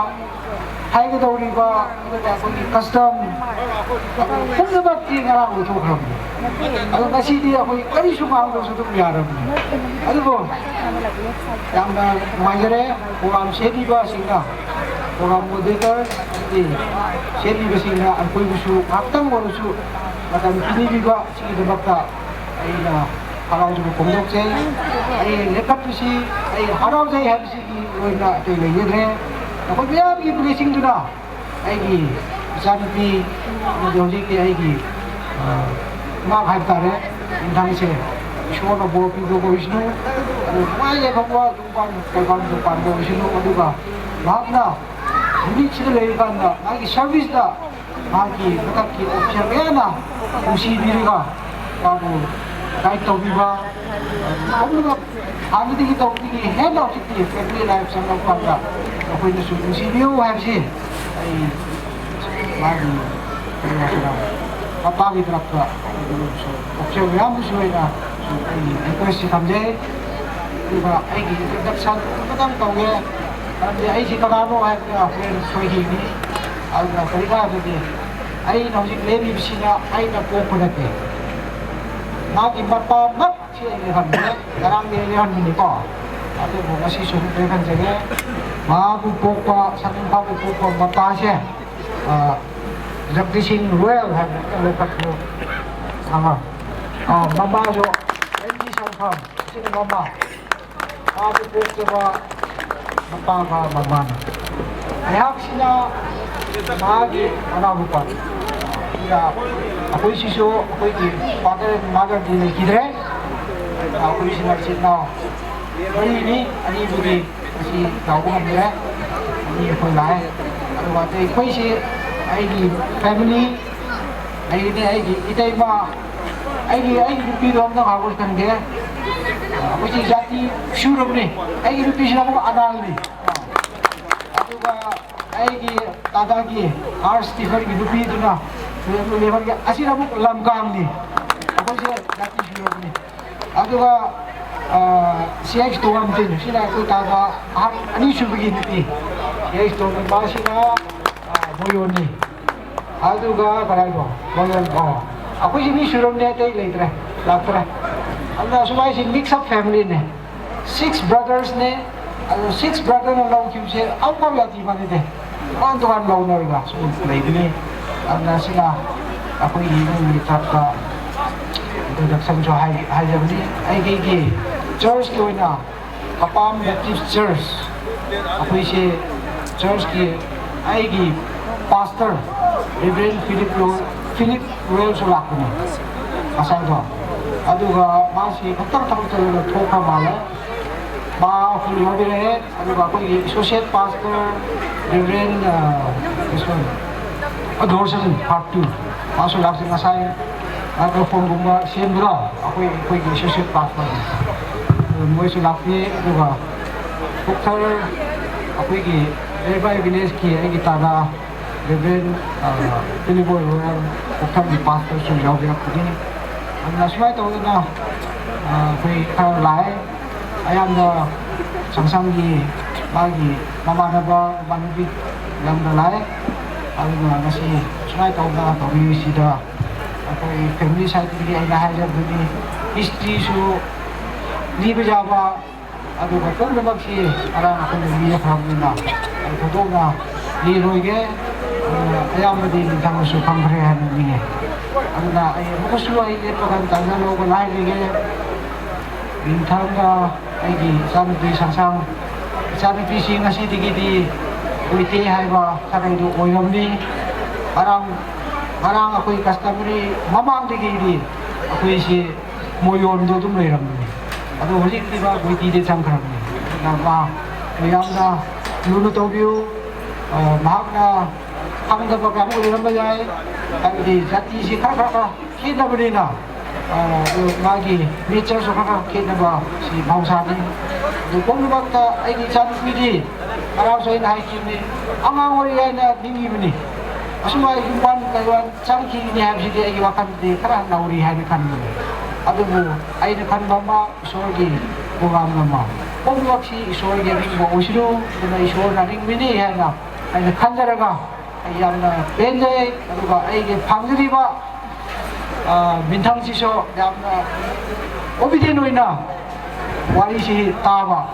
ꯍꯥꯏꯒꯗꯧꯔꯤꯕ, ꯑꯗꯨꯒ ꯑꯩꯈꯣꯏꯒꯤ custom ꯄꯨꯝꯅꯃꯛꯇꯤ ꯉꯔꯥꯡ ꯂꯣꯏꯊꯣꯛꯈ꯭ꯔꯕꯅꯤ꯫ ꯑꯗꯣ ꯉꯁꯤꯗꯤ ꯑꯩꯈꯣꯏ ꯀꯔꯤꯁꯨ ꯉꯥꯡꯗ꯭ꯔꯁꯨ ꯑꯗꯨꯝ ꯌꯥꯔꯕꯅꯤ꯫ ꯑꯗꯨꯕꯨ ꯌꯥꯝꯅ ꯅꯨꯡꯉꯥꯏꯖꯔꯦ꯫ ꯄ꯭ꯔꯣꯒ꯭ꯔꯥꯝ ꯁꯦꯝꯕꯤꯕꯁꯤꯡꯅ, ꯄ꯭ꯔꯣꯒ꯭ꯔꯥꯝ ꯃꯣꯗꯦꯔꯦꯇꯔ ꯑꯃꯗꯤ ꯁꯦꯝꯕꯤꯕꯁꯤꯡꯅ ꯑꯩꯈꯣꯏꯕꯨꯁꯨ ꯉꯥꯏꯍꯥꯛꯇꯪ ꯑꯣꯏꯔꯁꯨ ꯃꯇꯝ ꯄꯤꯕꯤꯕ ꯑꯁꯤꯒꯤꯗꯃꯛꯇ ꯑꯩꯅ ꯍꯔꯥꯎꯖꯕ ꯐꯣꯡꯗꯣꯛꯆꯩ꯫ ꯑꯩ ꯂꯦꯞꯈꯠꯄꯁꯤ ꯑꯩ ꯍꯔꯥꯎꯖꯩ ꯍꯥꯏꯕꯁꯤꯒꯤ ꯑꯣꯏꯅ ꯑꯇꯩ ꯂꯩꯖꯗ꯭ꯔꯦ꯫ ꯑꯩꯈꯣꯏ ꯃꯌꯥꯝꯒꯤ ꯕ꯭ꯂꯦꯁꯤꯡꯗꯨꯅ ꯑꯩꯒꯤ ꯏꯆꯥꯅꯨꯄꯤ ꯑꯃꯗꯤ ꯍꯧꯖꯤꯛꯀꯤ ꯑꯩꯒꯤ, ꯑ, ꯏꯃꯥ ꯍꯥꯏꯕ ꯇꯥꯔꯦ, ꯏꯟꯊꯥꯡꯁꯦ ꯏꯁꯣꯔꯅ ꯕꯣꯔ ꯄꯤꯕ ꯑꯣꯏꯁꯅꯨ꯫ ꯑꯗꯨ ꯅꯨꯡꯉꯥꯏ ꯌꯥꯏꯐꯕ ꯌꯨꯝ ꯄꯥꯟ-, ꯀꯩꯄꯥꯟ ꯄꯥꯟꯕ ꯑꯣꯏꯁꯅꯨ꯫ ꯑꯗꯨꯒ ꯃꯍꯥꯛꯅ ꯌꯨꯅꯤꯠꯁꯤꯗ ꯂꯩꯔꯤꯀꯥꯟꯗ ꯃꯥꯒꯤ ꯁꯔꯚꯤꯁꯇ ꯃꯥꯒꯤ ꯃꯊꯛꯀꯤ ꯑꯣꯐꯤꯁꯔ ꯃꯌꯥꯝꯅ ꯅꯨꯡꯁꯤꯕꯤꯔꯒ ꯃꯥꯕꯨ ꯒꯥꯏꯗ ꯇꯧꯕꯤꯕ, ꯄꯨꯝꯅꯃꯛ ꯍꯥꯟꯅꯗꯒꯤ ꯇꯧꯕꯗꯒꯤ ꯍꯦꯟꯅ ꯍꯧꯖꯤꯛꯇꯤ ꯐꯦꯃꯤꯂꯤ ꯂꯥꯏꯐ ꯆꯪꯂꯛꯄ ꯀꯥꯟꯗ ꯑꯩꯈꯣꯏꯅꯁꯨ ꯅꯨꯡꯁꯤꯕꯤꯌꯨ ꯍꯥꯏꯕꯁꯤ ꯑꯩ ꯃꯥꯒꯤ, ꯀꯔꯤ ꯍꯥꯏꯁꯤꯔꯥ, ꯃꯄꯥꯒꯤ ꯇꯔꯞꯇ ꯑꯣꯐꯤꯁꯔ ꯃꯌꯥꯝꯕꯨꯁꯨ ꯑꯩꯅ ꯑꯩꯒꯤ ꯔꯤꯀ꯭ꯋꯦꯁꯁꯤ ꯊꯝꯖꯩ꯫ ꯑꯗꯨꯒ ꯑꯩꯒꯤ ꯏꯟꯇ꯭ꯔꯣꯗꯛꯁꯟ ꯈꯤꯇꯪ ꯇꯧꯒꯦ꯫ ꯃꯔꯝꯗꯤ ꯑꯩꯁꯤ ꯀꯅꯥꯅꯣ ꯍꯥꯏꯕꯗꯨ ꯍꯣꯔꯦꯟ ꯁꯣꯏꯈꯤꯅꯤ꯫ ꯑꯗꯨꯅ ꯀꯔꯤꯒꯤꯅꯣ ꯍꯥꯏꯕꯗꯤ ꯑꯩꯅ ꯍꯧꯖꯤꯛ ꯂꯦꯝꯃꯤꯕꯁꯤꯅ ꯑꯩꯅ ꯄꯣꯛꯄ ꯅꯠꯇꯦ꯫ ꯃꯥꯒꯤ ꯃꯄꯥꯃꯛ ꯁꯤ ꯑꯩ ꯂꯩꯍꯟꯕꯅꯦ, ꯉꯔꯥꯡꯗꯤ ꯑꯩ ꯂꯩꯍꯟꯕꯅꯤꯀꯣ꯫ ꯑꯗꯨꯕꯨ ꯉꯁꯤ ꯁꯨꯝ ꯂꯩꯍꯟꯖꯒꯦ꯫ ꯃꯍꯥꯛꯄꯨ ꯄꯣꯛꯄ, ꯁꯛꯅꯤꯡꯐꯥꯕꯨ ꯄꯣꯛꯄ ꯃꯄꯥꯁꯦ, ꯑ, ꯖꯒꯗꯤꯁ ꯁꯤꯡ ꯔꯣꯌꯦꯜ ꯍꯥꯏꯕ ꯂꯧꯈꯠꯄ ꯑꯃ꯫ ꯑ, ꯃꯃꯥꯁꯨ ꯑꯦꯝ ꯖꯤ ꯁꯪꯐꯝ, ꯁꯤꯅ ꯃꯃꯥ꯫ ꯃꯥꯕꯨ ꯄꯣꯛꯆꯕ ꯃꯄꯥꯒ ꯃꯃꯥꯅ꯫ ꯑꯩꯍꯥꯛꯁꯤꯅ ꯃꯥꯒꯤ ꯃꯅꯥꯎꯅꯨꯄꯥ꯫ ꯑꯗꯨꯒ ꯑꯩꯈꯣꯏꯁꯤꯁꯨ ꯑꯩꯈꯣꯏꯒꯤ father and mother ꯗꯤ ꯂꯩꯈꯤꯗ꯭ꯔꯦ꯫ ꯑꯩꯈꯣꯏꯁꯤꯅ ꯏꯆꯤꯟ ꯏꯅꯥꯎ ꯃꯔꯤꯅꯤ, ꯑꯅꯤꯕꯨꯗꯤ ꯉꯁꯤ ꯌꯥꯎꯕ ꯉꯝꯗ꯭ꯔꯦ, ꯑꯅꯤ ꯑꯩꯈꯣꯏ ꯂꯥꯛꯑꯦ꯫ ꯑꯗꯨꯒ ꯑꯇꯩ ꯑꯩꯈꯣꯏꯁꯤ ꯑꯩꯒꯤ family, ꯑꯩꯒꯤꯗꯤ ꯑꯩꯒꯤ ꯏꯇꯩꯃ, ꯑꯩꯒꯤ, ꯑꯩꯒꯤ ꯅꯨꯄꯤꯗꯣ ꯑꯝꯇ ꯉꯥꯎꯕ ꯈꯪꯗꯦ꯫ ꯑꯩꯈꯣꯏꯁꯤ ꯖꯥꯇꯤ ꯁꯨꯔꯕꯅꯤ꯫ ꯑꯩꯒꯤ ꯅꯨꯄꯤꯁꯤꯅ ꯑꯃꯨꯛ ꯑꯅꯥꯜꯅꯤ꯫ ꯑꯗꯨꯒ ꯑꯩꯒꯤ ꯗꯥꯗꯥꯒꯤ ꯑꯥꯔ ꯁ꯭ꯇꯤꯐꯟꯒꯤ ꯅꯨꯄꯤꯗꯨꯅ ꯏꯂꯦꯚꯦꯟꯒꯤ, ꯑꯁꯤꯅ ꯑꯃꯨꯛ ꯂꯝꯀꯥꯡꯅꯤ꯫ ꯑꯩꯈꯣꯏꯁꯦ ꯖꯥꯇꯤ ꯁꯨꯔꯕꯅꯤ꯫ ꯑꯗꯨꯒ, ꯑ, ꯁꯤ ꯑꯩꯆ ꯇꯣꯉꯥꯟꯕꯤꯅꯤ꯫ ꯁꯤꯅ ꯑꯩꯈꯣꯏ ꯗꯥꯗꯥ ꯑꯍꯟ ꯑꯅꯤꯁꯨꯕꯒꯤ ꯅꯨꯄꯤ꯫ ꯁꯤ ꯑꯩꯆ ꯇꯣꯉꯥꯟꯕꯁꯤꯅ, ꯑ, ꯃꯣꯌꯣꯟꯅꯤ꯫ ꯑꯗꯨꯒ ꯀꯗꯥꯏꯗꯣ? ꯃꯣꯌꯣꯟ, ꯑꯣ꯫ ꯑꯩꯈꯣꯏꯁꯤ ꯃꯤ ꯁꯨꯔꯝꯅꯦ, ꯑꯇꯩ ꯂꯩꯇ꯭ꯔꯦ, ꯂꯥꯛꯇ꯭ꯔꯦ꯫ ꯑꯗꯨꯅ ꯁꯨꯃꯥꯏꯁꯤ mix up family ꯅꯦ꯫ Six brothersꯅꯦ꯫ ꯑꯗꯣ six brotherꯅ ꯂꯧꯈꯤꯕꯁꯦ ꯑꯃꯐꯥꯎ ꯌꯥꯇꯤ ꯃꯥꯟꯅꯗꯦ꯫ ꯇꯣꯉꯥꯟ ꯇꯣꯉꯥꯟ ꯂꯧꯅꯔꯒ ꯁꯨꯝ ꯂꯩꯕꯅꯤ꯫ ꯑꯗꯨꯅ ꯁꯤꯅ ꯑꯩꯈꯣꯏꯒꯤ ꯏꯃꯨꯡꯒꯤ ꯇꯥꯏꯞꯇ introductionꯁꯨ ꯍꯥꯏ-, ꯍꯥꯏꯖꯕꯅꯤ꯫ ꯑꯩꯒꯤ churchꯀꯤ ꯑꯣꯏꯅ ꯀꯄꯥꯝ Baptist Church, ꯑꯩꯈꯣꯏꯁꯦ churchꯀꯤ ꯑꯩꯒꯤ pastor Reverend Philip Ro-, Philip Royalꯁꯨ ꯂꯥꯛꯄꯅꯦ ꯉꯁꯥꯏꯗꯣ꯫ ꯑꯗꯨꯒ ꯃꯥꯁꯤ ꯈꯛꯇꯪ ꯊꯕꯛ ꯆꯠꯂꯒ ꯊꯣꯛꯈ꯭ꯔ ꯃꯥꯜꯂꯦ꯫ ꯃꯥ ꯑꯩꯈꯣꯏ ꯌꯥꯎꯕꯤꯔꯛꯑꯦ꯫ ꯑꯗꯨꯒ ꯑꯩꯈꯣꯏꯒꯤ associate pastor Reverend, ꯑ, this one, ꯑꯗꯣꯔꯁꯟ part two, ꯃꯥꯁꯨ ꯂꯥꯛꯆꯩ꯫ ꯉꯁꯥꯏ microphoneꯒꯨꯝꯕ ꯁꯦꯝꯕꯗꯣ ꯑꯩꯈꯣꯏ, ꯑꯩꯈꯣꯏꯒꯤ associate pastorꯅꯤ꯫ ꯑꯗꯨ ꯃꯣꯏꯁꯨ ꯂꯥꯛꯄꯤ꯫ ꯑꯗꯨꯒ ꯀꯨꯛꯊꯔ, ꯑꯩꯈꯣꯏꯒꯤ ꯔꯦꯕꯥꯏ villageꯀꯤ ꯑꯩꯒꯤ ꯇꯥꯅ Reverend, ꯑ, ꯐꯤꯂꯤꯞ ꯔꯣꯌꯦꯜ ꯀꯨꯛꯊꯔꯒꯤ pastorꯁꯨ ꯌꯥꯎꯕꯤꯔꯛꯄꯅꯤ꯫ ꯑꯗꯨꯅ ꯁꯨꯃꯥꯏꯅ ꯇꯧꯗꯅ, ꯑ, ꯑꯩꯈꯣꯏ ꯈꯔ ꯂꯥꯛꯑꯦ꯫ ꯑꯌꯥꯝꯕ ꯁꯪꯁꯪꯒꯤ ꯃꯥꯒꯤ ꯃꯃꯥꯟꯅꯕ ꯃꯃꯥꯟꯅꯕꯤ ꯂꯝꯗ ꯂꯥꯛꯑꯦ꯫ ꯑꯗꯨꯅ ꯉꯁꯤ ꯁꯨꯃꯥꯏꯅ ꯇꯧꯗꯅ ꯇꯧꯕꯤꯔꯤꯁꯤꯗ ꯑꯩꯈꯣꯏ family sideꯇꯒꯤ ꯑꯩꯅ ꯍꯥꯏꯖꯕꯗꯨꯅꯤ, historyꯁꯨ ꯂꯤꯕ ꯌꯥꯕ, ꯑꯗꯨꯒ ꯄꯨꯝꯅꯃꯛꯁꯤ ꯉꯔꯥꯡ ꯑꯩꯈꯣꯏꯅ ꯂꯤꯈ꯭ꯔꯕꯅꯤꯅ ꯑꯩ ꯊꯣꯏꯗꯣꯛꯅ ꯂꯤꯔꯣꯏꯒꯦ꯫ ꯑꯗꯨꯅ ꯑꯌꯥꯝꯕꯗꯤ ꯅꯤꯡꯊꯥꯡꯅꯁꯨ ꯈꯪꯈ꯭ꯔꯦ ꯍꯥꯏꯅ ꯅꯤꯡꯉꯦ꯫ ꯑꯗꯨꯅ ꯑꯩ ꯑꯃꯨꯛꯀꯁꯨ ꯑꯩ ꯂꯦꯞꯄ ꯀꯥꯟꯗ ꯇꯥꯟꯅ ꯂꯧꯕ ꯍꯥꯏꯖꯒꯦ꯫ ꯅꯤꯡꯊꯥꯡꯒ ꯑꯩꯒꯤ ꯏꯆꯥꯅꯨꯄꯤ ꯁꯪꯁꯥꯡ, ꯏꯆꯥꯅꯨꯄꯤꯁꯤ ꯉꯁꯤꯗꯒꯤꯗꯤ ꯃꯩꯇꯩ ꯍꯥꯏꯕ ꯁꯥꯒꯩꯗꯨ ꯑꯣꯏꯔꯝꯃꯤ꯫ ꯉꯔꯥꯡ, ꯉꯔꯥꯡ ꯑꯩꯈꯣꯏ customary ꯃꯃꯥꯡꯗꯒꯤꯗꯤ ꯑꯩꯈꯣꯏꯁꯤ ꯃꯣꯌꯣꯟꯗꯣ ꯑꯗꯨꯝ ꯂꯩꯔꯝꯕꯅꯤ꯫ ꯑꯗꯣ ꯍꯧꯖꯤꯛꯇꯤ ꯃꯥ ꯒꯨꯍꯥꯇꯤꯗ ꯆꯪꯈ꯭ꯔꯕꯅꯤ꯫ ꯑꯗꯨꯅ ꯃꯥ ꯃꯌꯥꯝꯅ ꯂꯨꯅ ꯇꯧꯕꯤꯌꯨ꯫ ꯑ, ꯃꯍꯥꯛꯅ ꯈꯪꯗꯕ ꯀꯌꯥꯃꯨꯛ ꯂꯩꯔꯝꯕ ꯌꯥꯏ꯫ ꯍꯥꯏꯕꯗꯤ ꯖꯥꯇꯤꯁꯤ ꯈꯔ ꯈꯔ ꯈꯔ ꯈꯦꯠꯅꯕꯅꯤꯅ, ꯑ, ꯑꯗꯨ ꯃꯥꯒꯤ natureꯁꯨ ꯈꯔ ꯈꯔ ꯈꯦꯠꯅꯕ ꯁꯤ ꯃꯍꯧꯁꯥꯅꯤ꯫ ꯑꯗꯨ ꯄꯨꯝꯅꯃꯛꯇ ꯑꯩꯒꯤ ꯏꯆꯥꯅꯨꯄꯤꯗꯤ ꯉꯔꯥꯡꯁꯨ ꯑꯩꯅ ꯍꯥꯏꯈꯤꯕꯅꯤ, ꯑꯉꯥꯡ ꯑꯣꯏꯔꯤ ꯍꯥꯏꯅ ꯅꯤꯡꯉꯤꯕꯅꯤ꯫ ꯑꯁꯨꯃꯥꯏ ꯌꯨꯝ ꯄꯥꯟ ꯀꯩ ꯋꯥꯟ ꯆꯪꯈꯤꯒꯅꯤ ꯍꯥꯏꯕꯁꯤꯗꯤ ꯑꯩꯒꯤ ꯋꯥꯈꯜꯗꯗꯤ ꯈꯔ ꯅꯧꯔꯤ ꯍꯥꯏꯅ ꯈꯟꯕꯅꯤ꯫ ꯑꯗꯨꯕꯨ ꯑꯩꯅ ꯈꯟꯕ ꯑꯃ, ꯏꯁꯣꯔꯒꯤ ꯄ꯭ꯔꯣꯒ꯭ꯔꯥꯝ ꯑꯃ, ꯄꯨꯝꯅꯃꯛꯁꯤ ꯏꯁꯣꯔꯒꯤ ꯑꯅꯤꯡꯕ ꯑꯣꯏꯁꯅꯨ, ꯑꯗꯨꯅ ꯏꯁꯣꯔꯅ ꯑꯅꯤꯡꯕꯅꯤ ꯍꯥꯏꯅ ꯑꯩꯅ ꯈꯟꯖꯔꯒ ꯑꯩ ꯌꯥꯝꯅ ꯄꯦꯟꯖꯩ꯫ ꯑꯗꯨꯒ ꯑꯩꯒꯤ ꯐꯪꯖꯔꯤꯕ, ꯑ, ꯃꯤꯟꯊꯪꯁꯤꯁꯨ ꯌꯥꯝꯅ obedient ꯑꯣꯏꯅ ꯋꯥꯔꯤꯁꯤ ꯇꯥꯕ,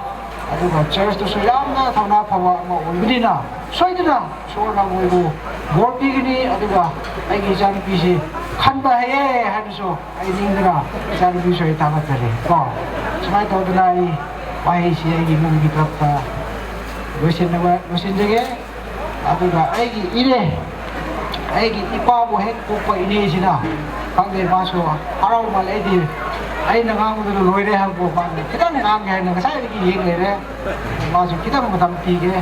ꯑꯗꯨꯒ ꯆꯔꯆꯇꯁꯨ ꯌꯥꯝꯅ ꯊꯧꯅꯥ ꯐꯕ ꯑꯃ ꯑꯣꯏꯕꯅꯤꯅ, ꯁꯣꯏꯗꯅ ꯏꯁꯣꯔꯅ ꯃꯣꯏꯕꯨ ꯕꯣꯔ ꯄꯤꯒꯅꯤ꯫ ꯑꯗꯨꯒ ꯑꯩꯒꯤ ꯏꯆꯥꯅꯨꯄꯤꯁꯤ ꯈꯟꯕ ꯍꯩꯌꯦ ꯍꯥꯏꯅꯁꯨ ꯑꯩ ꯅꯤꯡꯗꯅ ꯏꯆꯥꯅꯨꯄꯤꯁꯨ ꯑꯩ ꯊꯥꯒꯠꯆꯔꯤ ꯀꯣ꯫ ꯁꯨꯃꯥꯏꯅ ꯇꯧꯗꯅ ꯑꯩ ꯋꯥꯍꯩꯁꯤ ꯑꯩꯒꯤ ꯏꯃꯨꯡꯒꯤ ꯇꯔꯞꯇ ꯂꯣꯏꯁꯤꯟꯅꯕ ꯂꯣꯏꯁꯤꯟꯖꯒꯦ꯫ ꯑꯗꯨꯒ ꯑꯩꯒꯤ ꯏꯅꯦ, ꯑꯩꯒꯤ ꯏꯄꯥꯕꯨ ꯍꯦꯛ ꯄꯣꯛꯄ ꯏꯅꯦꯁꯤꯅ, ꯈꯪꯗꯦ, ꯃꯥꯁꯨ ꯍꯔꯥꯎ ꯃꯥꯜꯂꯦ꯫ ꯑꯩꯗꯤ ꯑꯩꯅ ꯉꯥꯡꯕꯗꯨꯅ ꯂꯣꯏꯔꯦ ꯍꯥꯏꯕꯕꯨ ꯃꯥꯅ ꯈꯤꯇꯪ ꯉꯥꯡꯒꯦ ꯍꯥꯏꯅ ꯉꯁꯥꯏꯗꯒꯤ ꯌꯦꯡ ꯂꯩꯔꯦ꯫ ꯃꯥꯁꯨ ꯈꯤꯇꯪ ꯃꯇꯝ ꯄꯤꯒꯦ꯫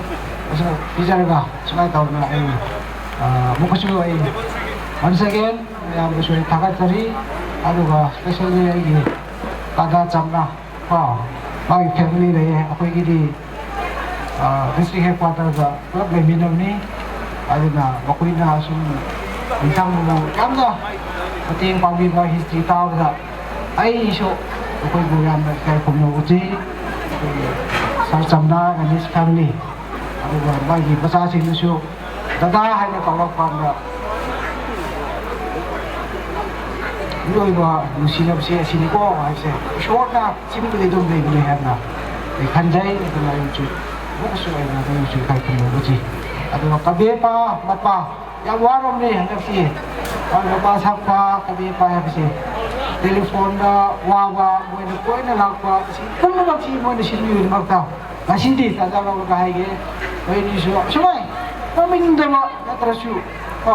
ꯃꯁꯤ ꯄꯤꯖꯔꯒ ꯁꯨꯃꯥꯏꯅ ꯇꯧꯗꯅ ꯑꯩ, ꯑ, ꯑꯃꯨꯛꯀꯁꯨ ꯑꯩ once again ꯃꯌꯥꯝꯕꯨꯁꯨ ꯑꯩ ꯊꯥꯒꯠꯆꯔꯤ꯫ ꯑꯗꯨꯒ specially ꯑꯩꯒꯤ ꯇꯥꯗꯥ ꯆꯝꯅ, ꯀꯣ, ꯃꯥꯒꯤ family ꯂꯩꯌꯦ꯫ ꯑꯩꯈꯣꯏꯒꯤꯗꯤ, ꯑ, district headquarterꯗ ꯄꯨꯂꯞ ꯂꯩꯃꯤꯟꯅꯕꯅꯤ꯫ ꯑꯗꯨꯅ ꯃꯈꯣꯏꯅ ꯁꯨꯝ ꯏꯟꯁꯥꯡꯕꯨ ꯌꯥꯝꯅ ꯃꯇꯦꯡ ꯄꯥꯡꯕꯤꯕ history ꯇꯥꯕꯗ ꯑꯩꯁꯨ ꯃꯈꯣꯏꯕꯨ ꯌꯥꯝꯅ ꯏꯀꯥꯏ ꯈꯨꯝꯅꯕ ꯎꯠꯆꯩ꯫ ꯑꯩꯈꯣꯏꯒꯤ ꯁꯥꯔ ꯆꯝꯅꯥ and his family, ꯑꯗꯨꯒ ꯃꯥꯒꯤ ꯃꯆꯥꯁꯤꯡꯅꯁꯨ ꯗꯗꯥ ꯍꯥꯏꯅ ꯀꯧꯔꯛꯄ ꯀꯥꯟꯗ ꯃꯤꯑꯣꯏꯕ ꯅꯨꯡꯁꯤꯅꯕꯁꯦ ꯑꯁꯤꯅꯤꯀꯣ ꯍꯥꯏꯕꯁꯦ ꯏꯁꯣꯔꯅ ꯆꯤꯡꯗꯗꯤ ꯑꯗꯨꯝ ꯂꯩꯕꯅꯤ ꯍꯥꯏꯅ ꯑꯩ ꯈꯟꯖꯩ꯫ ꯑꯗꯨꯅ ꯑꯩꯁꯨ ꯑꯃꯨꯛꯀꯁꯨ ꯑꯩꯅ ꯑꯩꯁꯨ ꯏꯀꯥꯏ ꯈꯨꯝꯅꯕ ꯎꯠꯆꯩ꯫ ꯑꯗꯨꯒ ꯀꯕꯦꯄꯥ ꯃꯄꯥ ꯌꯥꯝ ꯋꯥꯔꯝꯅꯤ ꯍꯟꯗꯛꯁꯤ꯫ ꯃꯥꯒꯤ ꯃꯄꯥ ꯁꯛꯄ ꯀꯕꯦꯄꯥ ꯍꯥꯏꯕꯁꯦ, ꯇꯦꯂꯤꯐꯣꯟꯗ ꯋꯥꯕ, ꯃꯣꯏꯅ ꯇꯣꯏꯅ ꯂꯥꯛꯄ, ꯑꯁꯤ ꯄꯨꯝꯅꯃꯛꯁꯤ ꯃꯣꯏꯅ ꯁꯤꯟꯕꯤꯕꯒꯤꯗꯃꯛꯇ ꯉꯁꯤꯗꯤ ꯇꯥꯟꯖꯥ ꯂꯧꯔꯒ ꯍꯥꯏꯒꯦ, ꯅꯣꯏꯅꯤꯁꯨ ꯑꯁꯨꯃꯥꯏ ꯇꯧꯅꯤꯡꯗꯕ ꯅꯠꯇ꯭ꯔꯁꯨ, ꯀꯣ,